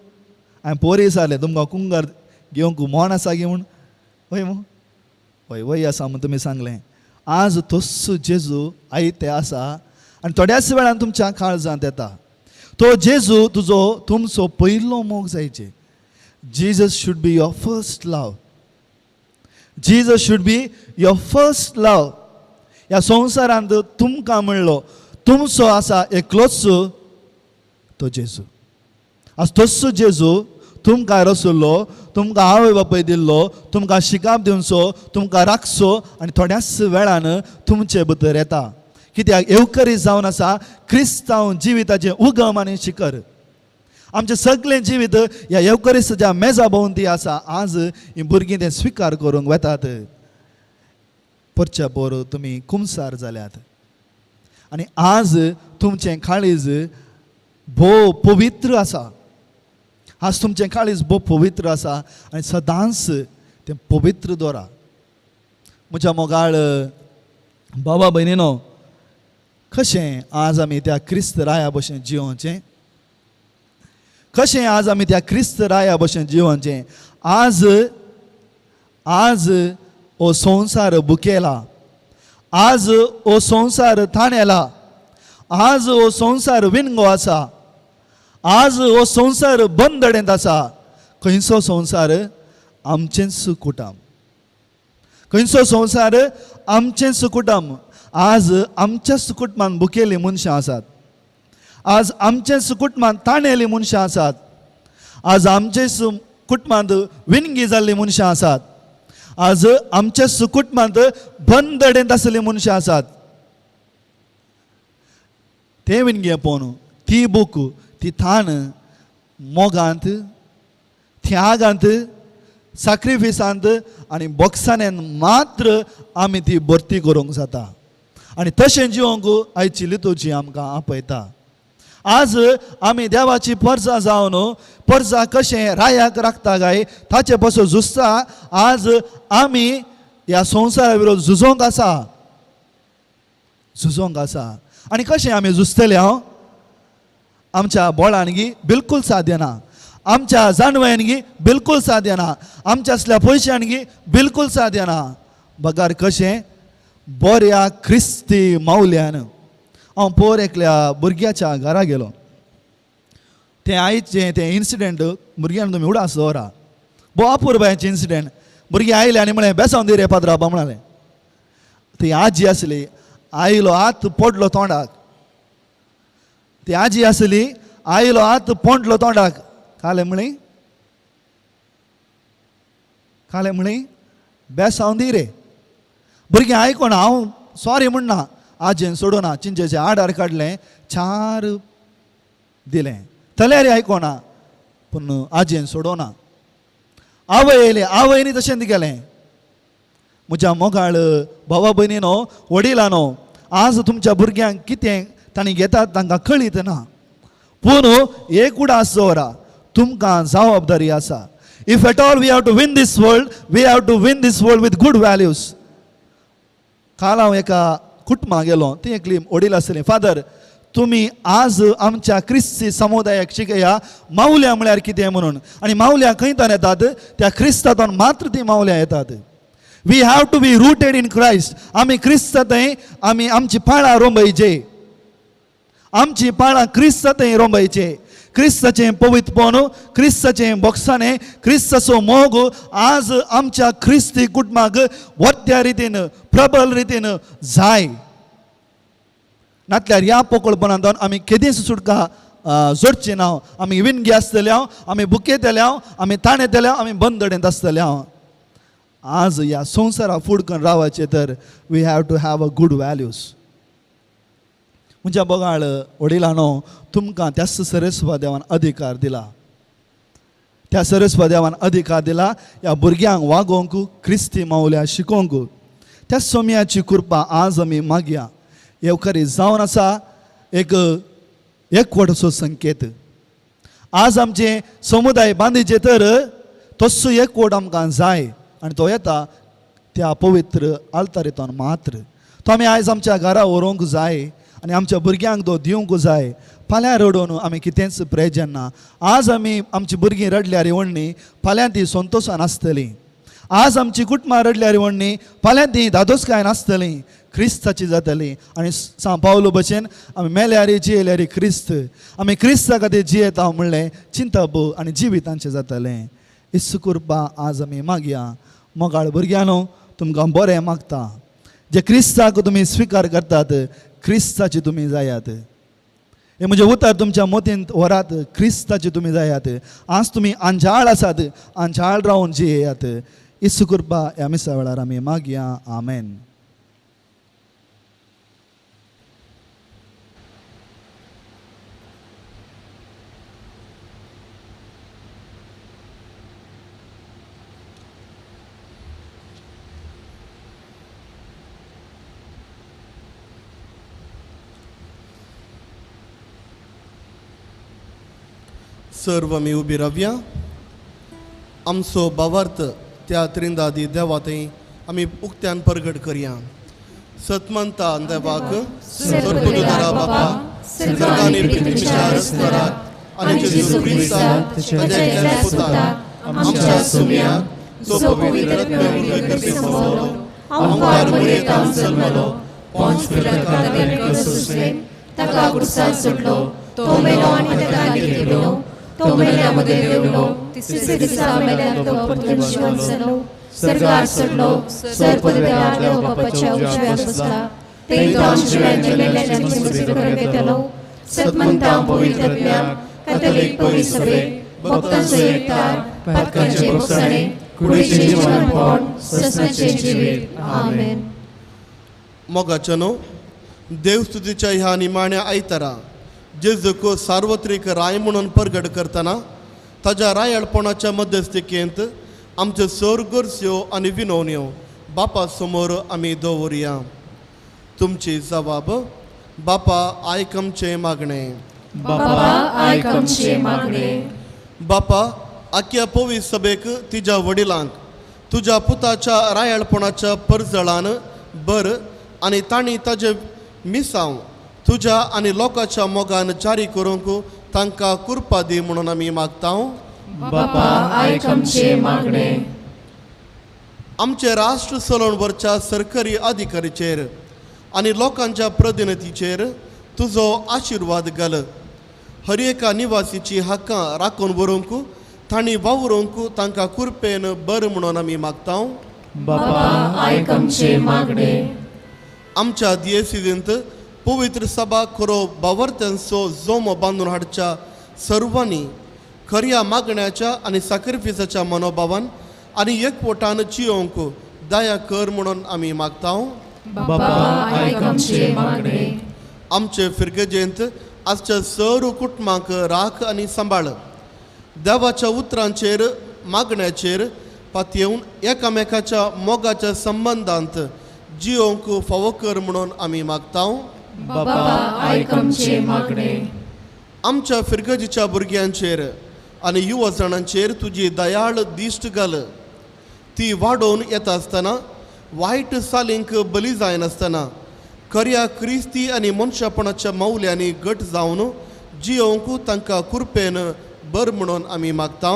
हांवें पोरी विचारलें तुमकां कुंगर घेवंक मोन आसा की म्हूण, वय मू? वय वय आसा म्हूण तुमी सांगलें. आज तस्सो जेजू आयते आसा आनी थोड्याच वेळान तुमच्या काळजांत येता. तो जेजू तुजो तुमचो पयलो मोग जायचे. Jesus should be your first love. Jesus should be your first love. ह्या संवसारांत तुमकां म्हणलो तुमचो आसा एकलोच तो जेजू. आज तस्सो जेजू तुमकां रसुल्लो, तुमकां आवय बापूय दिल्लो, तुमकां शिकाप दिवचो, तुमकां राखचो आनी थोड्याच वेळान तुमचे भितर येता. कित्याक येवकरी जावन आसा क्रिस्तांव जिविताचें उगम आनी शिखर. आमचें सगळें जिवीत ह्या येवकरिस्ताच्या मेजा भोंवती आसा. आज हीं भुरगीं तें स्विकार करूंक वेतात. परच्या पोर तुमी कुमसार जाल्यात आनी आज तुमचें काळीज भोव पवित्र आसा. आज तुमचें काळीज भोव पवित्र आसा आनी सदांच तें पवित्र दवरा. म्हज्या मोगाळ बाबा भयणीनो, कशें आज आमी त्या क्रिस्त राया भशेन जियोवचें? कशें आज आमी त्या क्रिस्त राया भशेन जियोवचें? आज आज हो संवसार बुकेला, आज हो संवसार ताणेला, आज हो संवसार विणगो आसा, आज हो संवसार बंदडेंत आसा. खंयचो संवसार? आमचेंच कुटुंब. खंयचो संवसार? आमचेंच कुटुंब. आज आमच्याच कुटुंबान बुकेल्लीं मनशां आसात, आज आमचेच कुटुंबान ताणेल्लीं मनशां आसात, आज आमचेच कुटुंबांत विणगी जाल्लीं मनशां आसात, आज आमच्याच कुटुंबांत बंदडेंत आसलेलीं मनशां आसात. तें विणगे पळोवन ती बूक, ती थाण मोगांत, त्यागांत, साक्रिफिसांत आनी बोक्साण्यान मात्र आमी ती भरती करूंक जाता. आनी तशें जिवंक आयची लितूची आमकां आपयता. आज आमी देवाची परजा जावन परजा कशें रायाक राखता काय ताचे पासून झुजता. आज आमी ह्या संवसारा विरोध झुजोंक आसा, झुजोंक आसा. आनी कशें आमी झुजतले? हांव आमच्या बोळान गी बिलकूल साध्य ना, आमच्या जानवयान गी बिलकूल साध्य ना, आमच्या असल्या पयशान गी बिलकूल साध्य ना. बगार कशें बऱ्या क्रिस्ती मावल्यान. हांव पोर एकल्या भुरग्याच्या घरा गेलो. तें आयचें तें इन्सिडेंट भुरग्यान तुमी उडास दवरा. भोव अपुरबायेचें इन्सिडेंट. भुरगीं आयलें आनी म्हळें बेसांव दी रे पाद्रा म्हणालें. ती आजी आसली, आयलो हात पडलो तोंडाक. ती आजी आसली, आयलो हात पोंडलो तोंडाक. कालें म्हळें, कालें म्हळें बेसांव दी रे. भुरगीं आयकोना, हांव सॉरी म्हणना, आजयेन सोडूना, चिंचेचें आडार काडलें, चार दिलें. तल्यारी आयकोना, पूण आजयेन सोडोना. आवय येयली, आवयनी तशें गेलें. म्हज्या मोगाळ भावा भयणीनो, वडिलानो, आज तुमच्या भुरग्यांक कितें तांणी घेतात तांकां कळीत ना, पूण एक उडास दवरा, तुमकां जबाबदारी आसा. If at all we have to win this world, we have to win this world with good values. काल हांव एका कुटुंबा गेलो, ती एकली वडील आसली. फादर, तुमी आज आमच्या क्रिस्ती समुदायाक शिकया मावल्या म्हळ्यार कितें म्हणून. आनी मावल्या खंयतान येतात? त्या क्रिस्तांतून मात्र ती मावल्या येतात. We have to be rooted in Christ. आमी क्रिस्ता थंय आमी आमची पाळां रोंबयचे, आमची पाळां क्रिस्ता थंय रोंबयचे. क्रिस्ताचें पवित्रपण, क्रिस्ताचें बोक्साणें, क्रिस्ताचो मोग आज आमच्या क्रिस्ती कुटुंबाक वत्या रितीन, प्रबल रितीन जाय. नातल्यार ह्या पोकळपणांतून आमी केदींच सुटका जोडची ना. आमी विणगी आसतले हांव, आमी बुकेतले हांव, आमी ताणेतले हांव, आमी बंदडेंत आसतले हांव. आज ह्या संवसारा फुडकन रावचें तर we have to have a good values. म्हज्या बोगाळ वडिलांनो, तुमकां त्याच सरस्व देवान अधिकार दिला, त्या सरस्व देवान अधिकार दिला ह्या भुरग्यांक वागोवंक, क्रिस्ती मावल्या शिकोवंक. त्या सोम्याची कृपा आज आमी मागया. येवकारी जावन आसा एक एकवटाचो संकेत. आज आमचे समुदाय बांदिचे तर तस्सो एकवट आमकां जाय आनी तो येता त्या पवित्र आल्तारेंतल्यान मात्र. तो आमी आयज आमच्या घरा व्हरूंक जाय आनी आमच्या भुरग्यांक तो दिवंक जाय. फाल्यां रडोवन आमी कितेंच प्रयोजन ना. आज आमी आमची भुरगीं रडल्यार व्हडली, फाल्यां ती संतोशान आसतली. आज आमची कुटुंबां रडल्यार व्हडली, फाल्यां ती दादोसकायन आसतली, क्रिस्ताची जातली. आनी सांव पावलो भशेन आमी मेल्यारी जियेल्यारी क्रिस्त, आमी क्रिस्ता खातीर जियेता म्हणलें चिंतप आनी जिवितांचें जातलें. इस्सू कृपा आज आमी मागया. मोगाळ भुरग्यांनो, तुमकां बरें मागता. जे क्रिस्ताक तुमी स्विकार करतात, क्रिस्ताची तुमी जायात. हे म्हजें उतर तुमच्या मतींत व्हरात, क्रिस्ताचे तुमी जायात. आज तुमी आंजाळ आसात, आंजाळ रावन जियेयात. इसू कृपा ह्या मिसा वेळार आमी मागया. आमेन. सर्व आमी उबी रावया. आमचो भावार्थ त्या त्रिंदादी देवा थंय आमी उक्त्यान परगट करया. सतमंता देवाक सर्वदरा बापा सर्गानी पृथ्वीच्या रस्तराक आनी जेजू क्रिस्ताक ताच्या एकल्या पुताक आमच्या सुम्याक जो पवित्र आत्म्या गर्भे संभवलो, आमकार मरियेंत जल्मलो, पोंच पिलातान सोंसलें, ताका कुर्सान सोडलो, तो मेलो आनी ताका घेतलो, तो मेल्या मदें देंवलो, तिसरे दिसा मेल्यान तो परतून जिवंत जालो, सर्गार चडलो, सर्वदेवा देव बापाच्या उजव्यान बसला, थंय तो जिव्यांचे मेल्ल्यांचे मजत करूंक येतलो. सतमंता पवित्र आत्म्याक, कॅथोलीक पवित्र सभेक, भक्तांचो एकतार, पातकांचें भोगसणें, कुडीचें जिवनपण, सस्नाचें जिवीत. आमेन. मोगाचें न्हू देवस्तुतीच्या ह्या निमाण्या आयतारा जेजूक सार्वत्रीक राय म्हणून परगट करतना ताज्या रायळपणाच्या मध्यस्थिकेंत आमच्यो सर गरज्यो आनी विनवण्यो बापा समोर आमी दवरुया. तुमची जबाब बापा आयक आमचें मागणें. बापा आयक आमचें मागणें. बापा आख्या पवित्र सभेक तिज्या वडिलांक तुज्या पुताच्या रायळपणाच्या परजळान बर आनी तांणी ताजें मिसांव तुज्या आनी लोकांच्या मोगान जारी करूंक तांकां कुरपा दी म्हणून आमी मागता. बापा आयक आमचें मागणें. आमचें राष्ट्र चलोवन व्हरच्या सरकारी अधिकारीचेर आनी लोकांच्या प्रतिनिधीचेर तुजो आशिर्वाद घाल. हर एका निवासीची हक्कां राखून व्हरूंक तांणी वावरूंक तांकां कुरपेन बर म्हणून आमी मागता. बापा आयक आमचें मागणें. आमच्या दियेसिजींत पवित्र सभा खरो बावर्त्यांचो जोमो बांदून हाडच्या सर्वांनी खऱ्या मागण्याच्या आनी साक्रिफिसाच्या मनोभावान आनी एकवटान जियोवंक दया कर म्हणून आमी मागता. बापा आयक आमचें मागणें. आमचे फिरगजेंत आजच्या सर्व कुटुंबांक राख आनी सांबाळ. देवाच्या उतरांचेर मागण्याचेर पातयेवन एकामेकाच्या मोगाच्या संबंदांत जियोवंक फावो कर म्हणून आमी मागता. बापा आयक आमचें मागणें. आमच्या फिरगजीच्या भुरग्यांचेर आनी युवजणांचेर तुजी दयाळ दिश्ट घाल. ती वाडोवन येता आसतना वायट सालींक बली जायनासतना खऱ्या क्रिस्ती आनी मनशापणाच्या मौल्यांनी घट जावन जियोवंक तांकां कुरपेन बर म्हणून आमी मागता.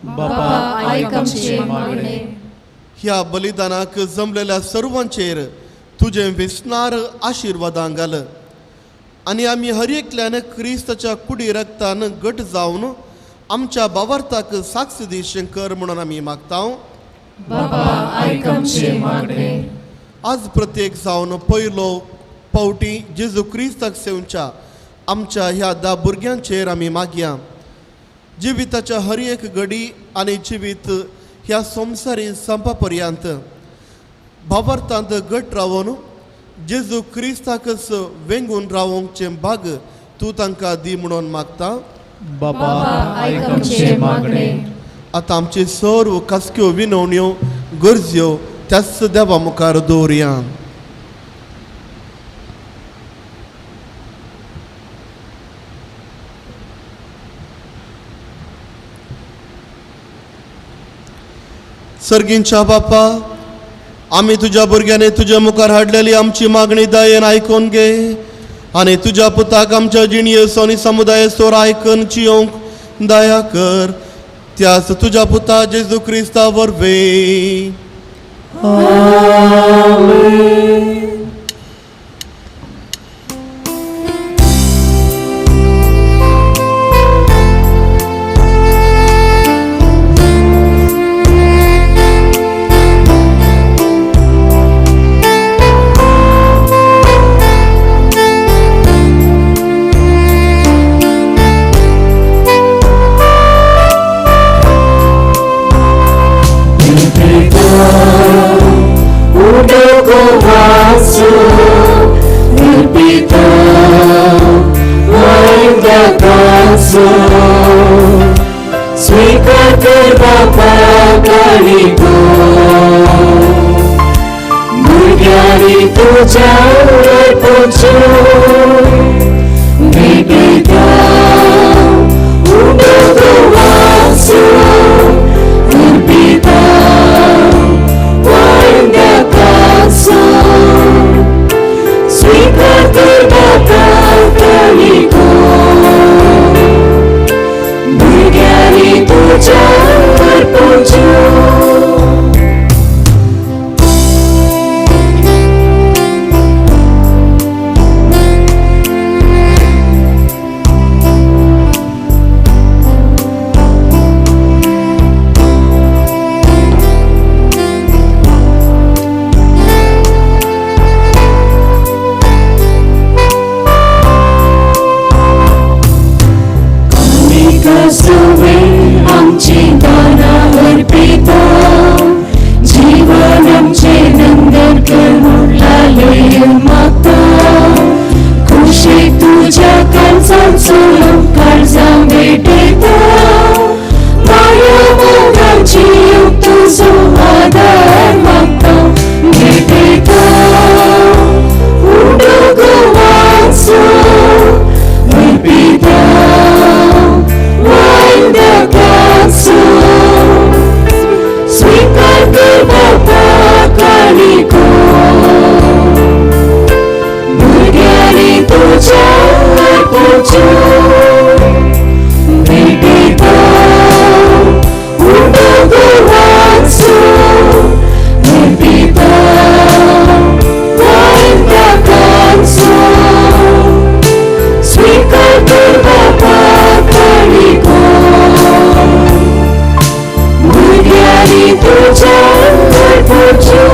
बापा आयक आमचें मागणें. ह्या बलिदानाक जमलेल्या सर्वांचेर तुजें विस्नार आशिर्वादां घाल आनी आमी हर एकल्यान क्रिस्ताच्या कुडी रक्तान घट जावन आमच्या बावार्थाक साक्ष दी कर म्हणून आमी मागता. बापा आयक आमचें मागणें. आज प्रत्येक जावन पयलो पावटी जेजू क्रिस्ताक सेवच्या आमच्या ह्या 10 भुरग्यांचेर आमी मागया. जिविताच्या हर एक घडी आनी जिवीत ह्या संवसारी संपा पर्यंत भावार्थांत घट रावन जेजू क्रिस्ताकच वेंगून रावोवचें भाग तूं तांकां दी म्हणून मागता. बापा आयक आमचें मागणें. आतां आमची सर्व खासक्यो विनवण्यो गरज्यो त्याच देवा मुखार दवरुया. सर्गींच्या बापा, आमी तुज्या भुरग्यांनी तुज्या मुखार हाडलेली आमची मागणी दयेन आयकून घे आनी तुज्या पुताक आमच्या जिणयेचो आनी समुदायेचो आयकून जियोवंक दया कर. त्याच तुज्या पुता जेजू क्रिस्ता वरवीं. आमेन. स्वीकार कर बापा काळिको भुरग्यांनी तुज्या अर्पूच्यो भेटयता उंडो गोवाचो अर्पिता वांद्याकाचो स्वीकार कर बापा काळिको भुरग्यांनी तुज्या अर्पूच्यो. सुवे आमची दानां अर्पिता जीवन आमचें नंदन कर म्हूण लालय मागता खुशीक तुज्या काळजान चलूंक काळजां भेटयता माया मोगाची तुजो आदार मागता भेटयता उंडो गोवाचो अर्पिता स्वीकार कर बापा काळिको भुरग्यांनी तुज्या अर्पूच्यो भेटयता उंडो गोवाचो अर्पिता वांद्याकाचो स्वीकार कर बापा काळिको भुरग्यांनी तुज्या अर्पूच्यो.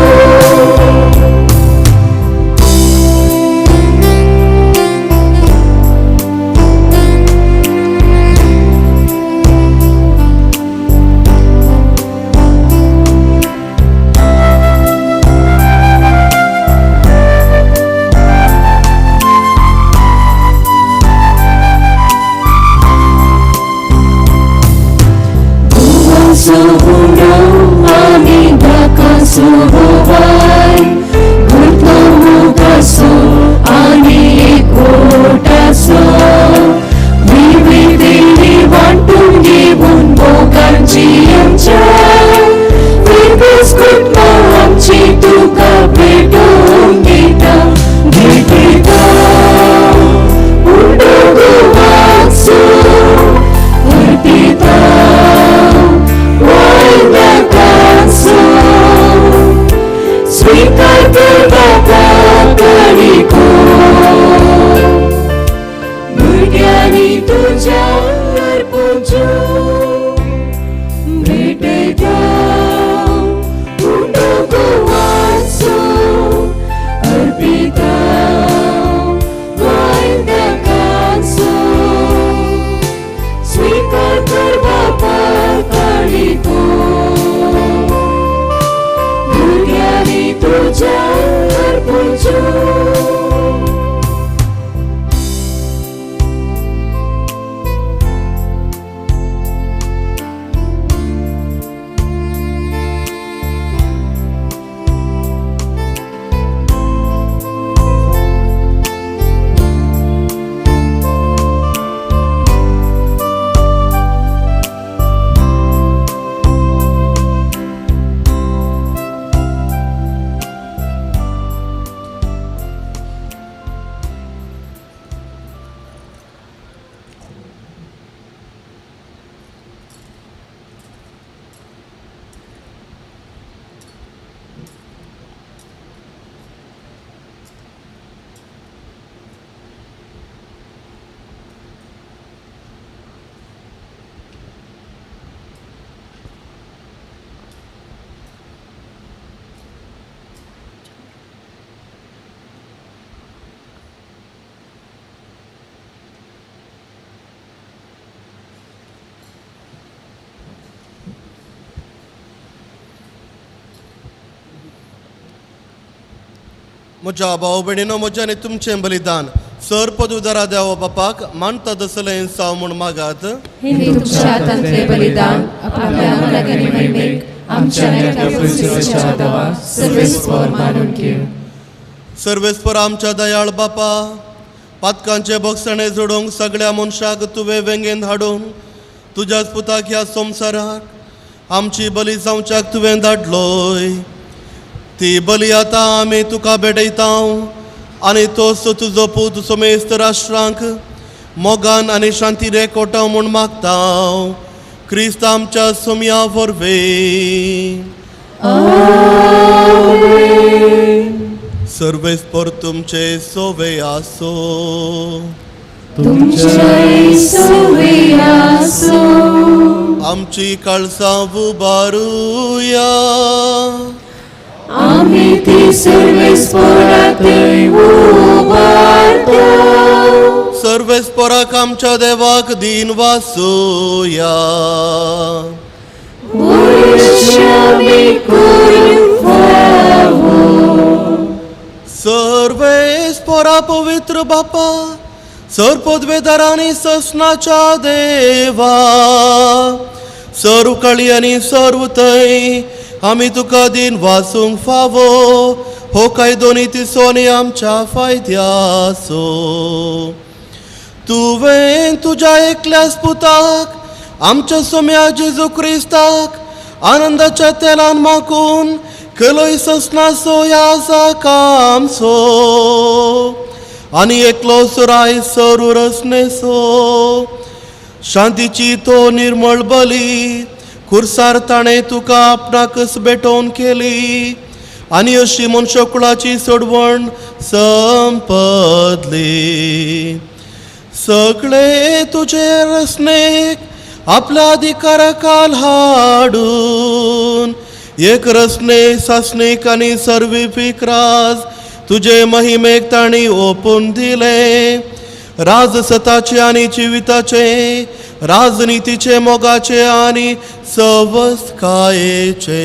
सुहुंडो आनी दाकासो होवाय गुरतो मोगासो आनी एकवटासो विविधेनी वांटून घेवन मोगांची आमच्या विरगुस कुटुंबां आमची तुका भेटोवन दिता भेटयता उंडो गोवाचो अर्पिता स्वीकार कर बापा काळिको भुरग्यांनी तुज्या अर्पूच्यो भेटयता उंडो गोवाचो अर्पिता वांद्याकाचो स्वीकार कर बापा काळिको भुरग्यांनी तुज्या अर्पूच्यो. म्हज्या भाव भयणीनो, म्हज्या आनी तुमचें बलिदान सर पदुदारा देवा बापाक मानता तसलें साव म्हूण मागात. हे तुमच्या हातांतले बलिदान आपल्या मनाक आनी महिमेक आमच्या देवा सर्वेस्पर मानून घेव. सर्वेस्पर आमच्या दयाळ बापा, पातकांचे बक्षणे जोडूंक सगळ्या मनशाक तुवें वेंगेन हाडून तुज्याच पुताक ह्या संवसाराक आमची बली जावच्याक तुवें धाडलोय. ती बली आतां आमी तुका भेटयता आनी तोच तुजो पूत समेस्त राष्ट्रांक मोगान आनी शांती रेकोटा म्हूण मागता, क्रिस्त आमच्या सोम्या वरवीं. सर्वेस्पर तुमचे सोवे आसो. तुमचे सोवे आसो. आमची काळसां उबारुया. आमी ती सर्वेस्पराकय उबारता. सर्वेस्पराक आमच्या देवाक दीन वासुया. सर्वेस्परा पवित्र बापा, सर पदवेदार आनी ससनाच्या देवा, सर्व काळी आनी सर्व थंय आमी तुका दीन वासूंक फावो हो कायदो नीतीचो आनी आमच्या फायद्याचो. तुवें तुज्या एकल्याच पुताक आमच्या सोम्या जेजू क्रिस्ताक आनंदाच्या तेलान माकून केलोय ससनाचो ह्या जाकामचो आनी एकलो सुराय सरू रसनेचो शांतीची तो निर्मळ बली खुर्सार ताणें तुका आपणाकच भेटोवन केली आनी अशी मनशाकुळाची सोडवण संपदली. सगळे तुजे रसनेक आपल्या अधिकाराखाल हाडून एक रसने सासणीक आनी सर्विफीक राज तुजे महिमेक तांणी ओपून दिले. राजसताचे आनी जिविताचे, राजनितीचे, मोगाचे आनी सवस्कायेचे.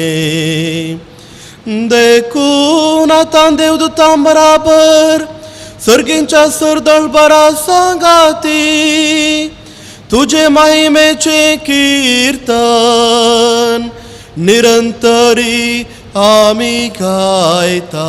देखून आतां देवदूतां बराबर सर्गींच्या सरदळबरा सांगाती तुजे महिमेचे कीर्तन निरंतरी आमी गायता.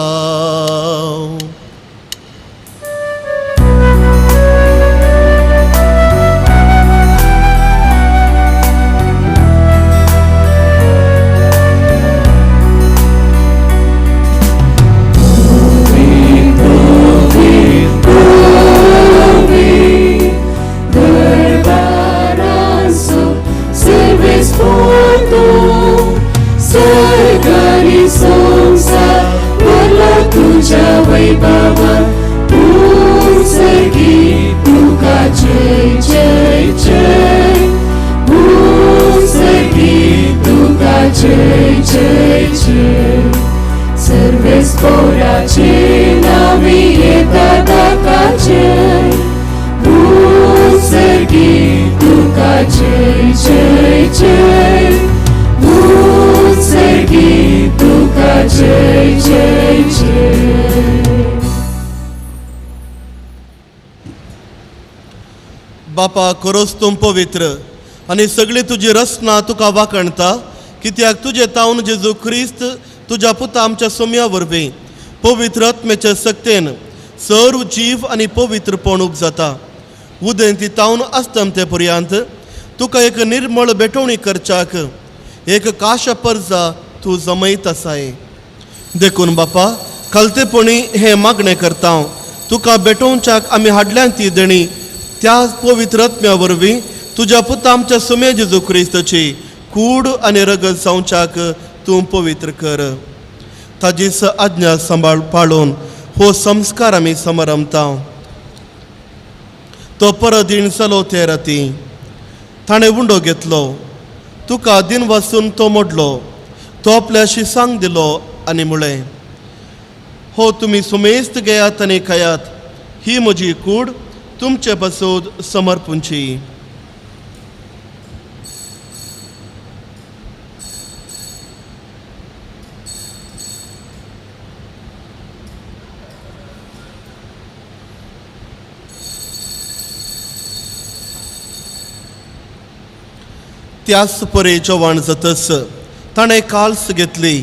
बापा खरोच तूं पवित्र आनी सगळी तुजी रचना तुका वाखणता, कित्याक तुजे तावन जेजू क्रिस्त तुज्या पुता आमच्या सोम्या वरवीं पवित्र आत्म्याच्या सक्तेन सर्व जीव आनी पवित्रपण उपजाता. उदेंती तावन अस्तमते पर्यंत तुका एक निर्मळ भेटवणी करच्याक एक काशा परजा तूं जमयत आसाय. देखून बापा खालतेपणी हें मागणें करता, तुका भेटोवच्याक आमी हाडल्यान ती देणी त्याच पवित्र आत्म्या वरवीं तुज्या पुता आमच्या सुमे जेजू क्रिस्ताची कूड आनी रगत जावच्याक तूं पवित्र कर. ताजी आज्ञा सांबाळ पाळून हो संस्कार आमी समारंभता. तो परत जालो ते राती ताणें उंडो घेतलो, तुका दिन वासून तो मोडलो, तो आपल्याशी सांग दिलो आनी म्हळें, हो तुमी सुमेस्त घेयात आनी खायात, ही म्हजी कूड तुमचे पासून समर्पूंची. त्याच परे जेवण जातच ताणें काल्स घेतली,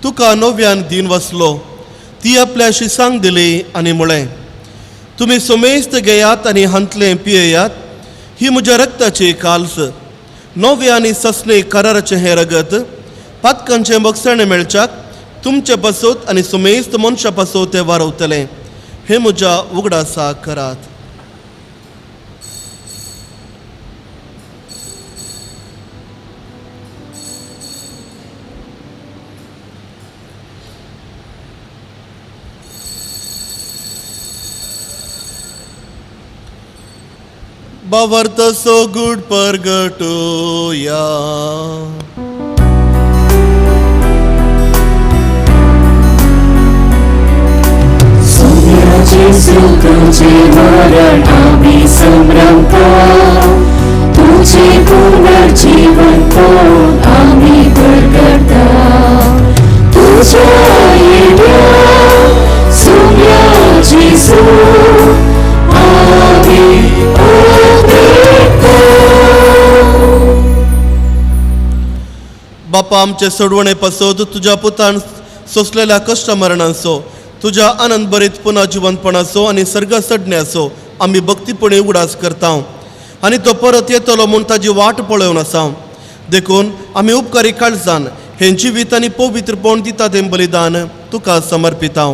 तुका नव्यान दिन वसलो, ती आपल्या शिसांक दिली आनी म्हळें, तुमी समेस्त घेयात आनी हांतलें पियेयात, ही म्हज्या रक्ताची काल्स, नव्या आनी ससणे कराराचें हें रगत पातकांचें बक्षाणें मेळच्याक तुमचे पासत आनी समेस्त मनशां पासत तें वारवतलें, हें म्हज्या उगडासा करात. बावर्त सो गुड परगटोया. जेसू तुझे मरण आम्ही संभ्रमता, तुझे पुनर्जीवनपण आम्ही परगटता, तुझ्या येण्या सुम्या जेसू आम्ही उद्रेकता. बापा आमचे सोडवणे पासत तुज्या पुतान सोंसलेल्या कश्ट मरणांचो, तुज्या आनंद भरीत पुनः जिवंतपणाचो आनी सर्ग सडण्याचो आमी भक्तीपणे उगडास करता आनी तो परत येतलो म्हूण ताजी वाट पळोवन आसा. देखून आमी उपकारी काळजान हें जिवीत आनी पवित्रपण दिता तें बलिदान तुका समर्पिता.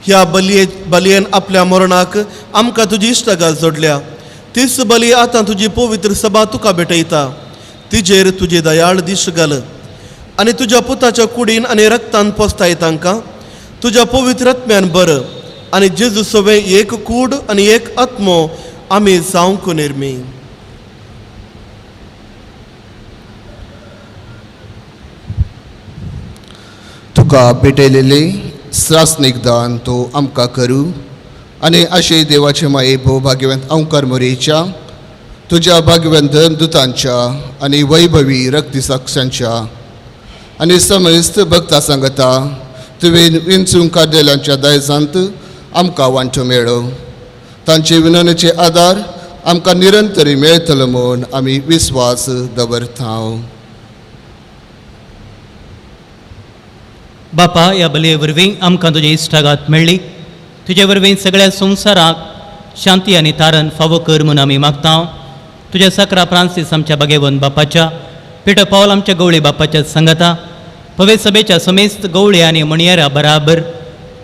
ह्या बलयेन आपल्या मरणाक आमकां तुजी इश्टागात जोडल्या, तीच बली आतां तुजी पवित्र सभा तुका भेटयता. तिजेर तुजी दयाळ दीश घाल आनी तुज्या पुताच्या कुडीन आनी रक्तान पोसताय तांकां तुज्या पवित्र आत्म्यान बर आनी जेजू सवे एक कूड आनी एक आत्मो आमी जावंक निर्मी. तुका भेटयलेले श्रासनीक दान तो आमकां करूं आनी अशें देवाचे माये भोव भाग्यवंत अंकार मोरेच्या तुज्या भाग्यवंत दुतांच्या आनी वैभवी रक्तिसाक्षांच्या आनी समस्त भक्ता सांगता तुवें विंचूंक काडलेल्यांच्या दायजांत आमकां वांटो मेळो. तांचे विनवणेचे आदार आमकां निरंतरी मेळटलो म्हूण आमी विस्वास दवरता. बापा, ह्या बलये वरवीं आमकां तुजी इश्टागात मेळ्ळी, तुजे वरवीं सगळ्या संवसाराक शांती आनी तारण फावो कर म्हूण आमी मागता. तुज्या सकरा फ्रांसीस आमच्या बागेवन बापाच्या, पिटर पावल आमच्या गवळी बापाच्या संगता, पवे सभेच्या समेस्त गवळी आनी म्हणयाऱ्या बराबर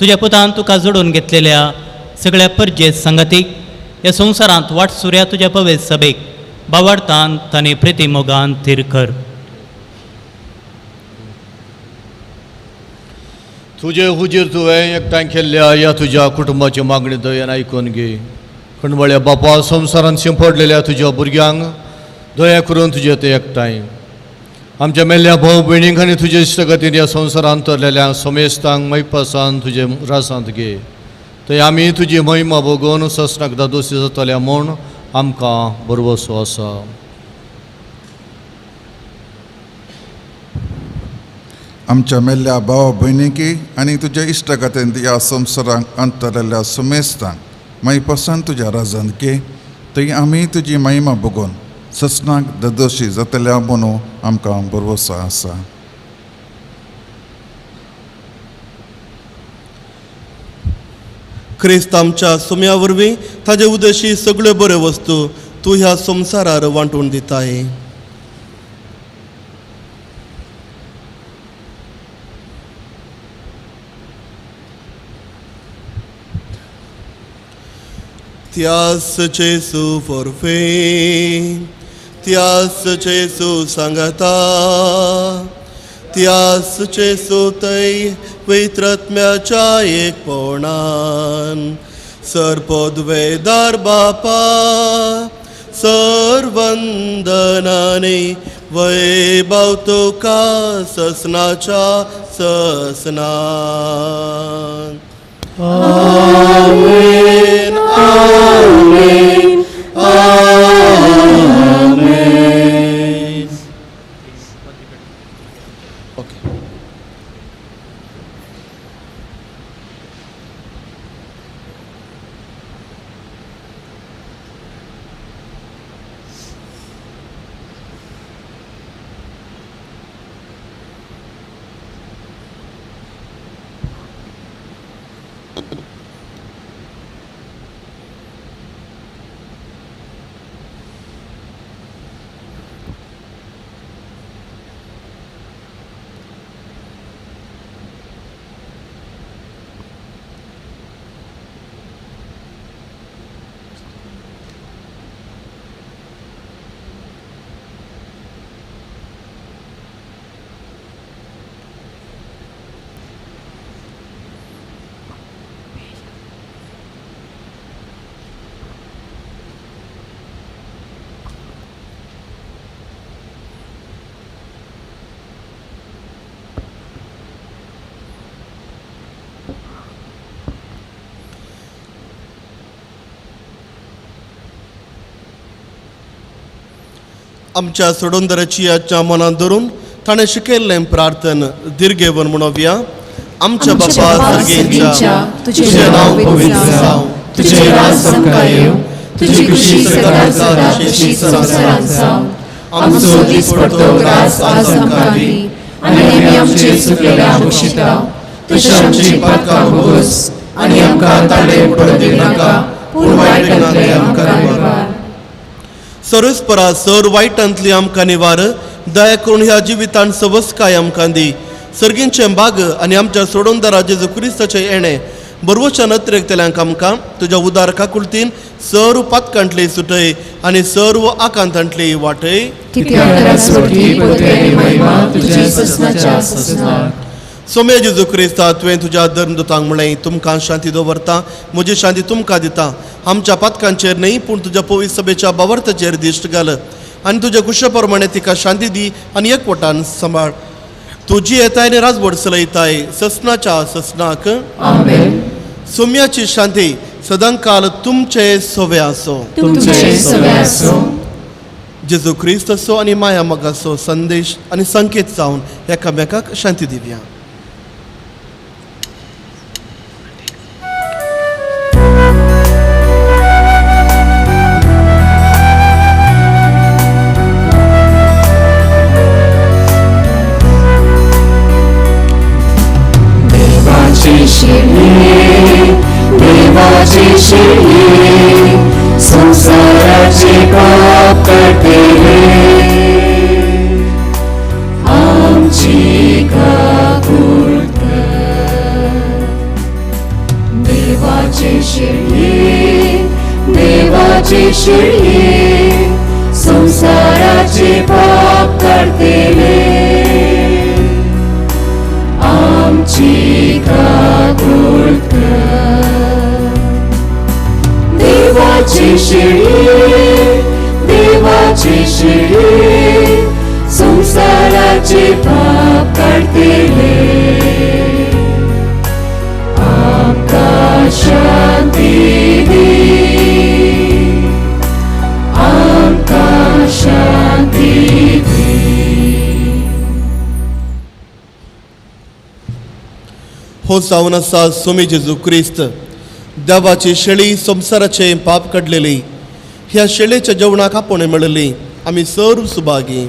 तुज्या पुतान तुका जोडून घेतलेल्या सगळ्या परजे संगतीक ह्या संवसारांत वाटसुऱ्या तुज्या पवे सभेक बावडतान तांणी प्रिती मोगान थीर कर. तुजे हुजीर तुवें एकठांय केल्ल्या ह्या तुज्या कुटुंबाची मागणी दयेन आयकून घे. खंडवळ्या बापा, संवसारांत शिंपडलेल्या तुज्या भुरग्यांक दया करून तुजे ते एकठांय आमच्या मेल्ल्या भाव भयणींक आनी तुजे इश्टगतीन ह्या संवसारांत तरलेल्या समेस्तांक मैपासान तुजे रासांत घे. थंय आमी तुजी महिमा भोगोवन ससनाक दादोशी जातल्या म्हूण आमकां भरवसो आसा. आमच्या मेल्ल्या भाव भयणीकी आनी तुज्या इश्टगतीन ह्या संवसारांत अंतरलेल्या समेस्तांक मैपासान तुज्या राजांत घे. थंय आमी तुजी महिमा भोगोवन ससनाक ददोशी जातल्या म्हणून आमकां भरवसो आसा. क्रिस्त आमच्या सुम्या वरवीं ताजे उदेशी सगळ्यो बऱ्यो वस्तू तूं ह्या संवसारार वांटून दिताय. त्यास जेसू फोरफे, त्यास जेसू सांगता, त्यास जेसू तै वैत्रत्म्याच्या एकपणान सर्पोद्वेदार बापा सर्वंदनाने वैभव तुका ससनाच्या ससना. आमेन, आमेन, आमेन. आमच्या सोडोंदराची आजच्या मनात धरून ताणें शिकयल्लें प्रार्थन दीर्घेवन म्हणोवया. आमच्या बापा सर्गेच्या, तुझें नांव पवित्र जावं, तुझें राज आमकां येवं, तुजी खुशी स्वर्गांत जाता तशी संवसारांत जावं. आमचो दिसपडतो ग्रास आज आमकां दी आनी आमी आमचे चुकलेल्या बक्षिता तशें आमची पातकां भोगोस आनी आमकां तांडे पडूं दिनाका, पूण वायटांतलें आमकां निवार. सर्वेस्परा सर वायटांतली आमकां निवार, दया करून ह्या जिवितान सवस्काय आमकां दी. सर्गींचें बाग आनी आमच्या सोडोंदरा जेजू क्रिस्ताचें येणें बरवच्या नत्रेकतल्यांक आमकां तुज्या उदार काकुळतीन सर्व पातकांतली सुटय आनी सर्व आकांतांतली वाटय. सोम्या जेजू क्रिस्ता, तुवें तुज्या धर्मदूतांक म्हणलें, तुमकां शांती दवरता, म्हजी शांती तुमकां दिता. आमच्या पातकांचेर न्हय पूण तुज्या पवित्र सभेच्या बावर्ताचेर दिश्ट घाल आनी तुज्या कुशा प्रमाणे तिका शांती दी आनी एकवटान सांबाळ. तुजी येताय आनी राजवट चलयताय ससनाच्या ससनाक. आमेन. सोम्याची शांती सदांकाल तुमचे सोवे आसो. तुमचे सोवे आसो. जेजू क्रिस्ताचो आनी माया मोगाचो संदेश आनी संकेत जावन एकामेकाक शांती दिवया. देवाची शिडी संसाराचे पाप काडटले, आमची काकूट कर. देवाची शिडी, देवाची शिडी संसाराचे पाप काडटले, आमची काकूट कर. देवाची शिडी, देवाची शिडी संसाराचे पाप काडटले, आमकां शांती दी, आमकां शांती दी. हो जावन आसा सोमी जेजू क्रिस्त, देवाची शेळी संवसाराचें पाप काडलेली. ह्या शेळेच्या जेवणाक आपोवणें मेळिल्ली आमी सर्व सुभागी.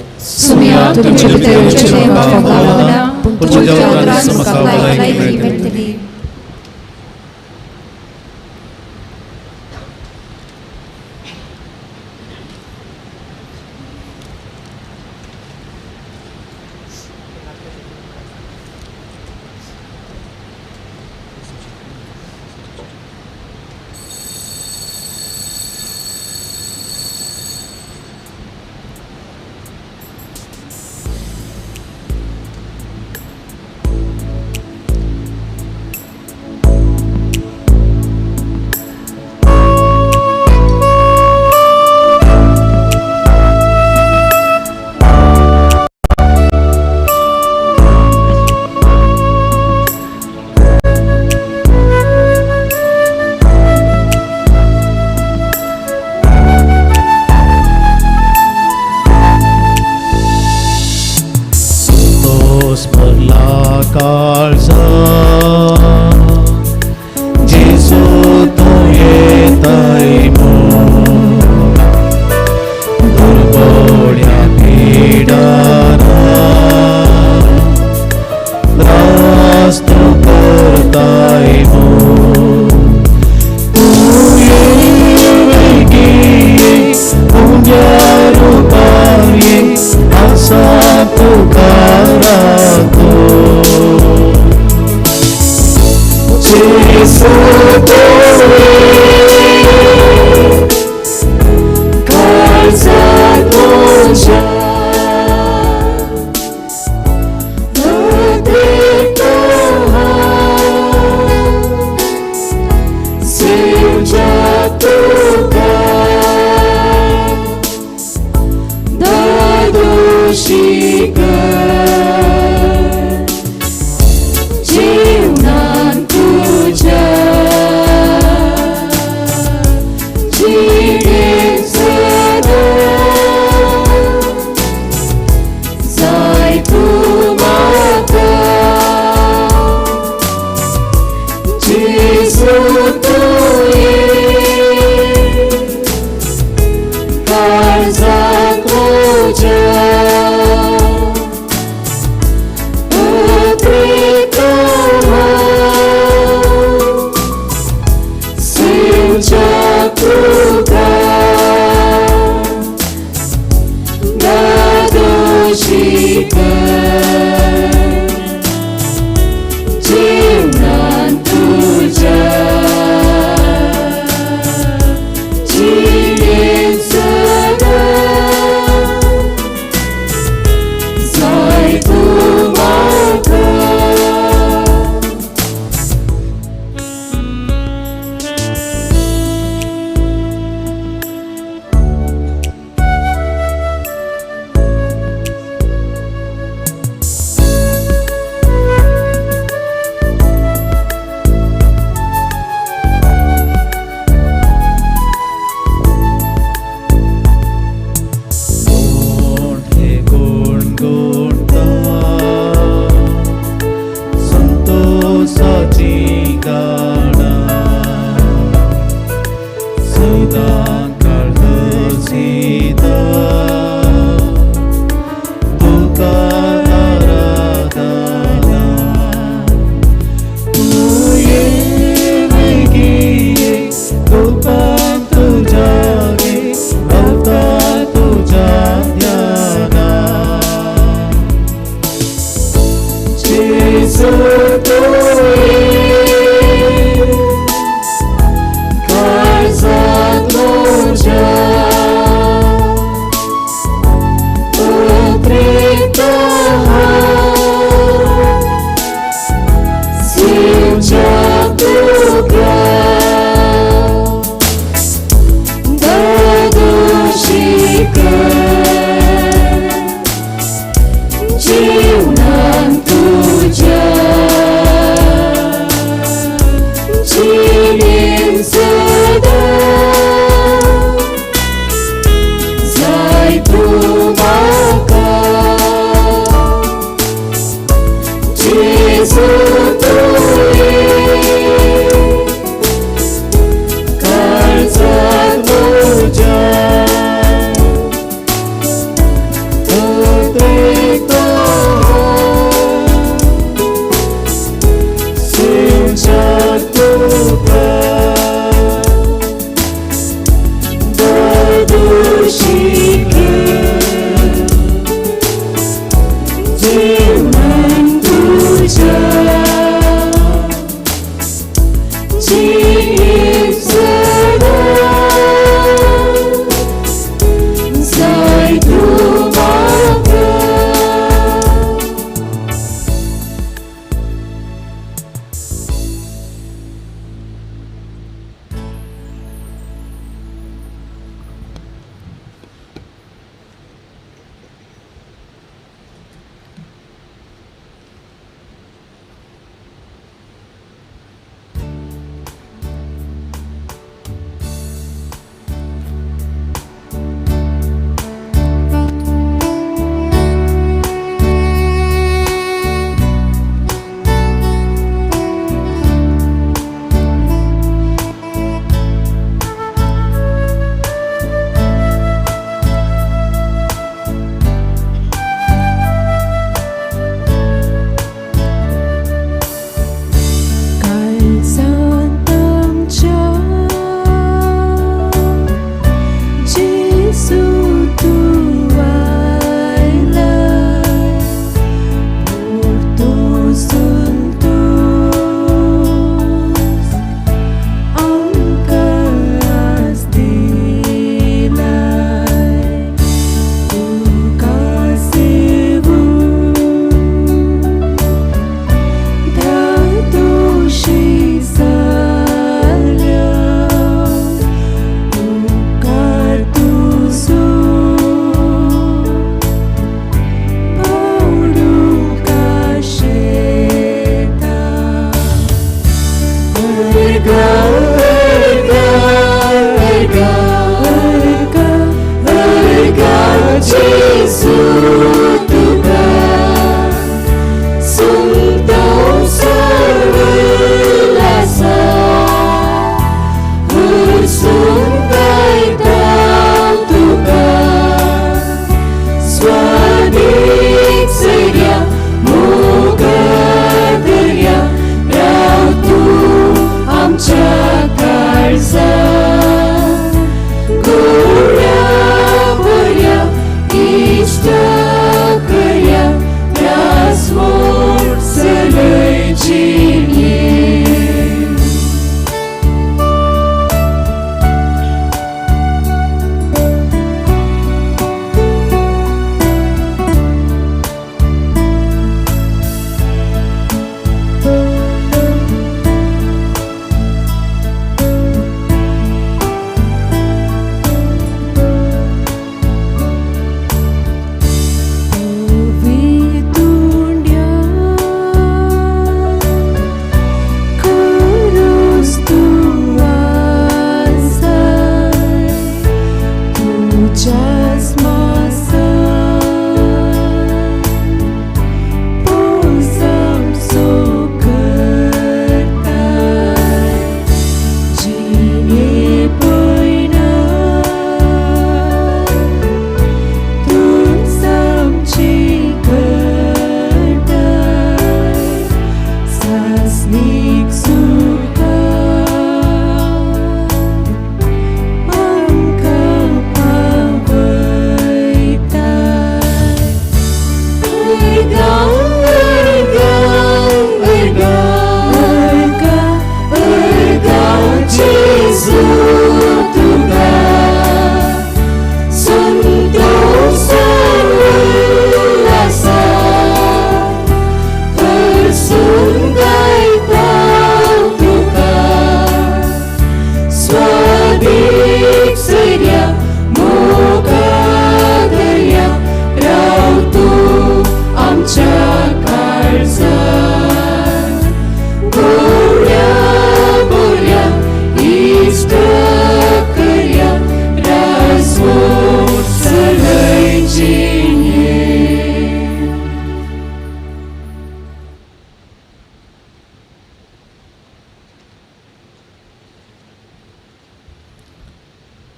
तुका दादोशी कर जीवनान तुज्या जिणेंत सदां जाय तूं म्हाका.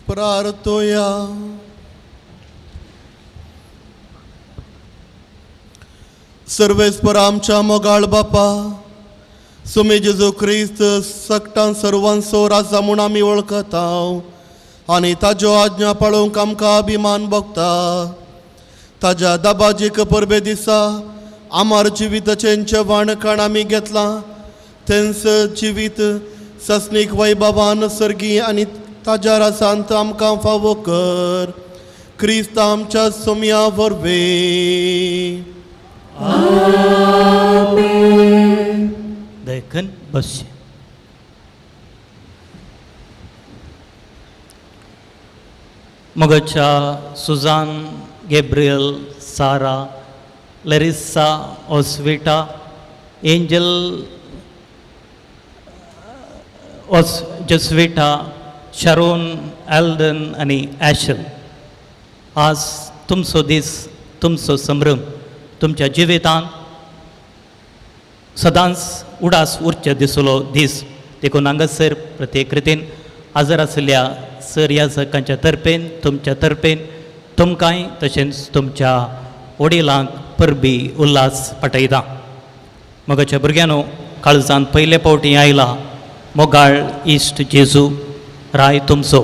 प्रार्थोया. सर्वेस्पर आमच्या मोगाळ बापा, सुमे जेजू क्रिस्त सकटान सर्वांचो राजा म्हूण आमी वळखता आनी ताज्यो आज्ञा पाळोवंक आमकां अभिमान भोगता. ताज्या दाबाजीक परबे दिसा आमार जिविताचें जेवण खाण आमी घेतलां तेंच जिवीत सस्नीक वैभवान सर्गी आनी ताज्या राजांत आमकां फावो कर. क्रिस्त आमच्या सोम्या वरवीं. आमेन. देखून बसचें. मगच्या Susan, Gabriel, Sara, Larissa, Osvita, Angel, Josvita, Sharon, Alden आनी ॲशल, आज तुमचो दीस, तुमचो संभ्रम तुमच्या जिवितांत सदांच उडास उरचे दिसलो दीस. देखून हांगासर प्रत्येक रितीन हाजर आशिल्ल्या सर ह्या सकांच्या तर्फेन, तुमच्या तर्फेन तुमकांय तशेंच तुमच्या वडिलांक परबी उल्हास पाठयता. मोगाच्या भुरग्यांनो, काळजान पयले फावटी आयला मोगाळ इश्ट जेजू राय तुमचो,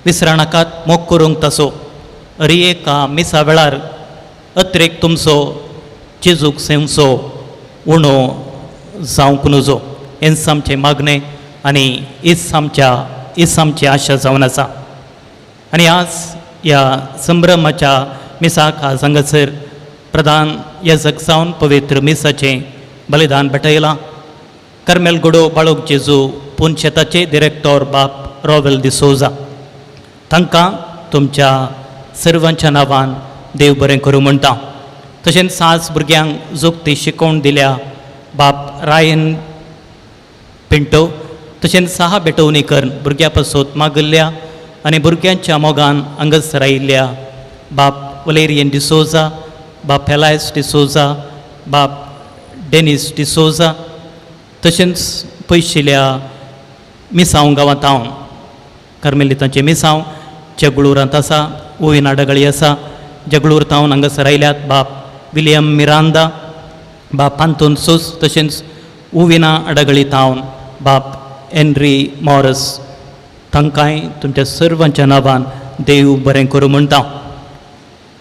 विसरनाकात मोग करूंक तसो. अरी एका मिसा वेळार अत्रेक तुमचो जेजूक सेवचो उणो जावंक नजो, हेंच आमचें मागणें आनी हीच आमची आशा जावन आसा. आनी आज ह्या संभ्रमाच्या मिसाक आज हांगासर प्रधान याजक जावन पवित्र मिसाचें बलिदान भेटयलां. कर्मेल गुडो बाळोक जेजू पुनशेताचे डिरेक्टोर बाप रॉवेल डिसोजा, तांकां तुमच्या सर्वांच्या नांवान देव बरें करूं म्हणटा. तशेंच आज भुरग्यांक जोगती शिकोवन दिल्या बाप रायन पिंटो, तशेंच साहा बेटोवणीकर भुरग्यां पासत मागल्ल्या आनी भुरग्यांच्या मोगान हांगासर आयिल्ल्या बाप वलेरियन डिसोजा, बाप एलायस डिसोजा, बाप डेनीस डिसोजा, तशेंच पयशिल्या मिसांव गांवांत हांव कार्मेलितांचें मिसांव जगळूरांत आसा, ओवीन आडगळी आसा, जगळूर तावन हांगासर आयल्यात बाप विलियम मिरांदा, बाप आंतोन सोस, तशेंच उविना आडगळी तावन बाप हेनरी मॉरस, तांकांय तुमच्या सर्वांच्या नांवान देव बरें करूं म्हणटा.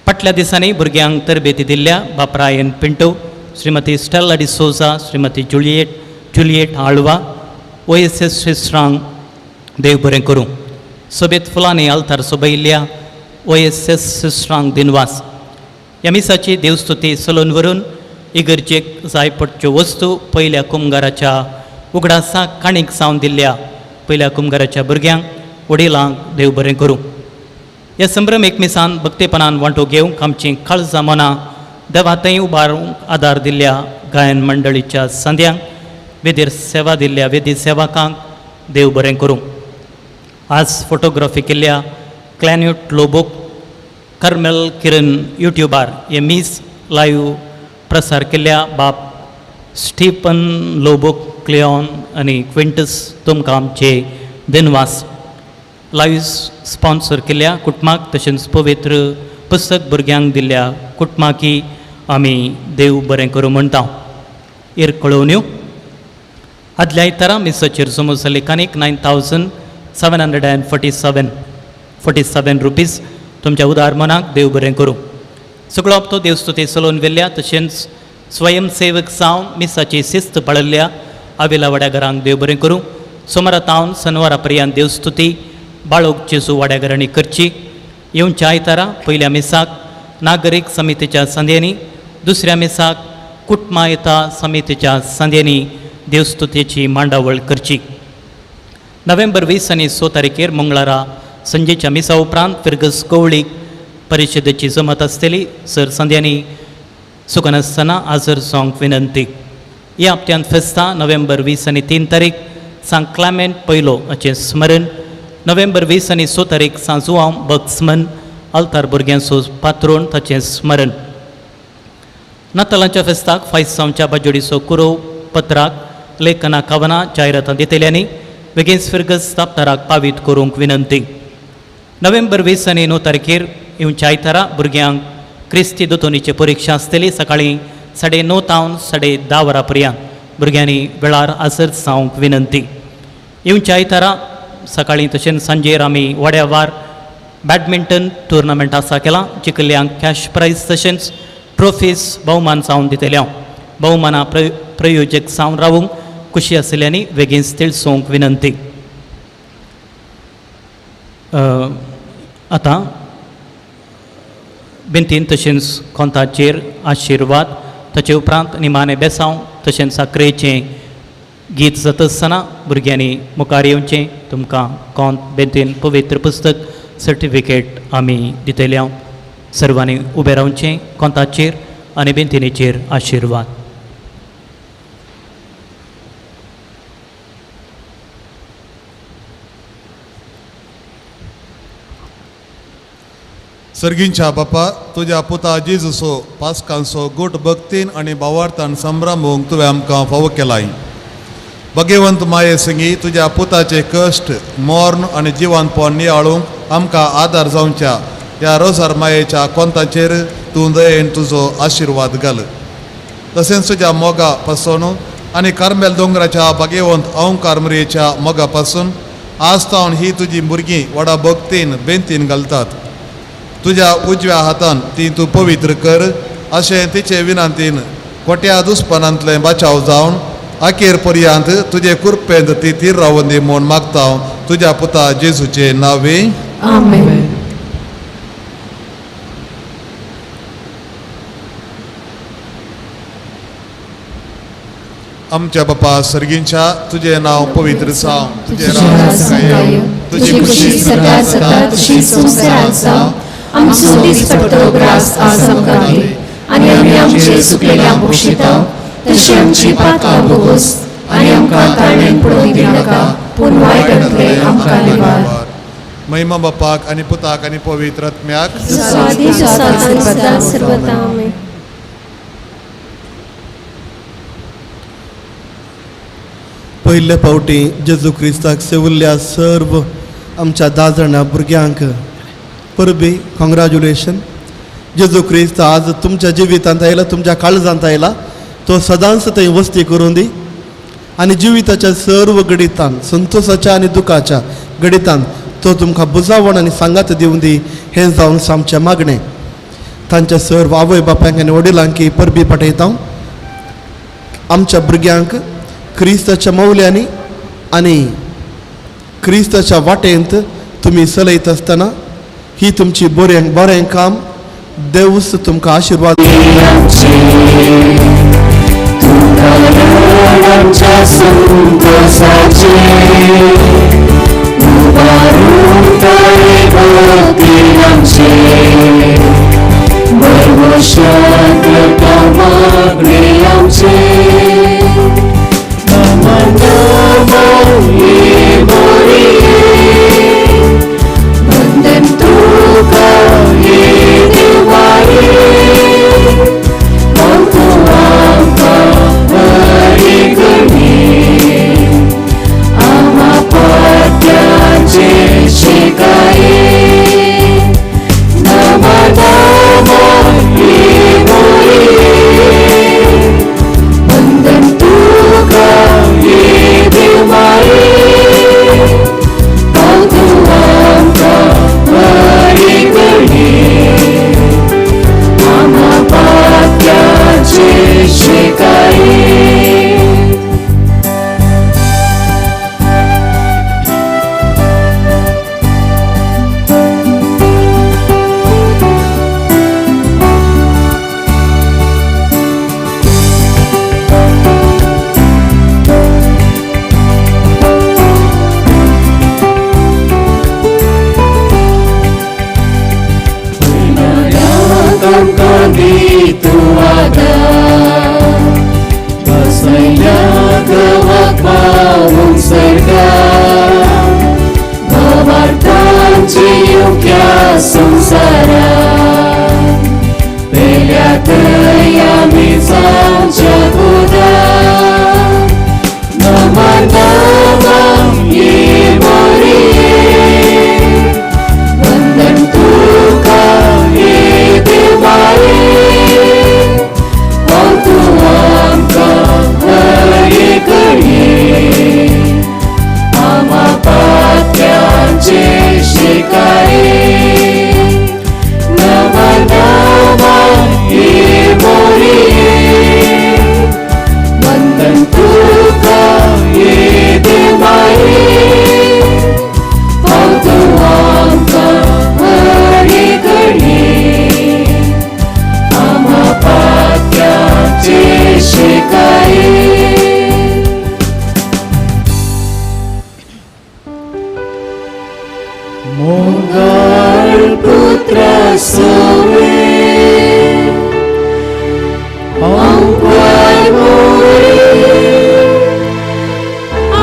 फाटल्या दिसांनी भुरग्यांक तरबेती दिल्ल्या बाप Ryan Pinto, Shrimati Stella D'Souza, Shrimati Juliet Alva, O S S सिस्टरांक देव बरें करूं. सोबेत फुलांनी आल्तार सोबयल्ल्या ओ एस एस सिस्टरांक दिनवास. ह्या मिसाची देवस्तुती सलोन व्हरून इगर्जेक जाय पडच्यो वस्तू पयल्या कुमगाराच्या उगडासाक काणीक जावन दिल्ल्या पयल्या कुमगाराच्या भुरग्यांक वडिलांक देव बरें करूं. ह्या संभ्रम एक मिसान भक्तेपणान वांटो घेवंक आमचीं काळजां मनां देवा थंय उबारूंक आदार दिल्ल्या गायन मंडळीच्या संद्यांक, वेदीर सेवा दिल्ल्या वेदी सेवकांक देव बरें करूं. आज फोटोग्राफी केल्ल्या क्लॅन्यूट लोबोक, कर्मेल किरण युट्युबार हे मीस लायव्ह प्रसार केल्ल्या बाप स्टीफन लोबोक, क्लिऑन आनी क्विंटस, तुमकां आमचे दिनवास. लायव्ह स्पॉन्सर केल्ल्या कुटुंबाक तशेंच पवित्र पुस्तक भुरग्यांक दिल्ल्या कुटुंबाकी आमी देव बरें करूं म्हणटा. एर कळोवन्यो आदल्या आयतारा मिसाचेर जमो जाल्ले कानीक 9,747 रुपीज तुमच्या उदार मनाक देव बरें करूं. सगळो हप्तो देवस्तुती चलोवन व्हेल्ल्या तशेंच स्वयंसेवक जावन मिसाची शिस्त पाळिल्ल्या आवेला वाड्याघरांक देव बरें करूं. सोमारा तावन सनवारा पर्यंत देवस्तुती बाळोक जेजू वाड्याघरांनी करची. येवच्या आयतारा पयल्या मिसाक नागरीक समितीच्या संद्यांनी, दुसऱ्या मिसाक कुटुंबायता समितीच्या संद्यांनी देवस्तुतेची मांडावळ करची. नोव्हेंबर 20 आनी 6 तारखेर मंगळारा संजेच्या मिसा उपरांत फिर्गज कवळीक परिशदेची जमत आसतली. सर संद्यांनी चुकनासतना हाजर जावंक विनंती. ह्या हप्त्यांत फेस्तां नोव्हेंबर 20 आनी 3 तारीख सांत क्लामेंट पयलो हाचें स्मरण, नोव्हेंबर 20 आनी 6 तारीख सांत जुआंव बक्समन आल्तार भुरग्यांचो पात्रोण ताचें स्मरण. नातालांच्या फेस्ताक फायसांवच्या बाजोडीचो कुरोव पत्राक लेखना कवनां जायरातां दितल्यांनी बेगीन फिर्गज दाप्तराक पावीत करूंक विनंती. नोव्हेंबर 20 आनी 9 तारखेर येवच्या आयतारा भुरग्यांक क्रिस्ती दोतोनीची परिक्षा आसतली सकाळीं 9:30 तावन 10:30 वरां पर्यंत भुरग्यांनी वेळार हाजर जावंक विनंती. येवच्या आयतारा सकाळीं तशेंच सांजेर आमी वड्यावार बॅडमिंटन टुर्नामेंट आसा केला जिखल्ल्यांक कॅश प्रायज तशेंच ट्रॉफीज भोवमान जावन दितले. हांव भोवमाना प्रयोजक जावन रावूंक खुशी आशिल्ल्यांनी वेगींच तिळसोवंक विनंती. आतां बेंतीन तशेंच कोंताचेर आशिर्वाद ताचे उपरांत निमाणें बेसांव तशेंच साकरेचें गीत जाता आसतना भुरग्यांनी मुखार येवचें. तुमकां कोंत बेंतीन पवित्र पुस्तक सर्टिफिकेट आमी दितले. हांव सर्वांनी उबें रावचें कोंताचेर आनी बेंतिनीचेर आशिर्वाद. सर्गींच्या बापा तुज्या पुता जेजूचो पास्कांचो गोट भक्तीन आनी भावार्थान संभ्रमूंक तुवें आमकां फावो केलाय. भगवंत माये संगी तुज्या पुताचे कश्ट मर्ण आनी जिवानपण नियाळूंक आमकां आदार जावच्या ह्या रोजार मायेच्या कोंताचेर तूं दयेन तुजो आशिर्वाद घाल. तशेंच तुज्या मोगा पासून आनी कार्मेल दोंगराच्या भगवंत ओंकार मुरयेच्या मोगा पासून आज तावन ही तुजी भुरगीं व्हडा भक्तीन बेंतीन घालतात. तुज्या उजव्या हातान ती तूं पवित्र कर अशें तिचे विनंतीन खोट्या दुस्पनांतलें बचाव जावन अखेर पर्यंत तुजे कृपेंत ती थीर रावून दी म्हूण मागता तुज्या पुता जेजूचे नांवे. आमेन. आमच्या बापा सर्गींच्या तुजें नांव पवित्र जावं, तुजें राज्य येवं, तुजी खुशी स्वर्गात जाता तशी संवसारांत जावं. आमचो दिसपट्टो ग्रास आज आमकां दी आनी आमी आमचे चुकलेल्यांक बक्षिता तशी आमची पातकां भोगोस आनी आमकां ताळणेन पडोवंक दिनाका पूण वायटांतलें आमकां निवार. महिमा बापाक आनी पुताक आनी पवित्र आत्म्याक. पयले फावटी जेजू क्रिस्ताक सेवल्ल्या सर्व आमच्या 10 जाणां भुरग्यांक परबी कॉंग्रॅच्युलेशन. जेजू क्रिस्त आज तुमच्या जिवितांत आयला, तुमच्या काळजांत आयला, तो सदांच थंय वस्ती करून दी आनी जिविताच्या सर्व गणितान संतोषाच्या आनी दुखाच्या गणितान तो तुमकां बुजावण आनी सांगात दिवन दी हें जावन आमचें मागणें. तांच्या सर्व आवय बापायक आनी वडिलांक परबी पाठयता. आमच्या भुरग्यांक क्रिस्ताच्या मौल्यांनी आनी क्रिस्ताच्या वाटेंत तुमी चलयत आसतना ही तुमची बरें बरें काम देवूच तुमकां आशिर्वाद. मोगाळ पुत्रा सोवे आंकवार मोरे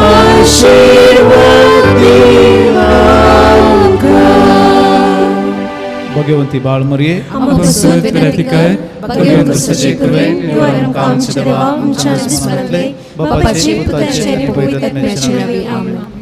आशीर्वाद दी आमकां. भगवंती बाळ मरिये आमकां विनंती कर. भगवंत सजे कृपेन निवारण आमच्या देवा आमच्या स्मरणांतले बापाचे पुताचे आनी पवित्र आत्म्याचे नांवे. आमेन.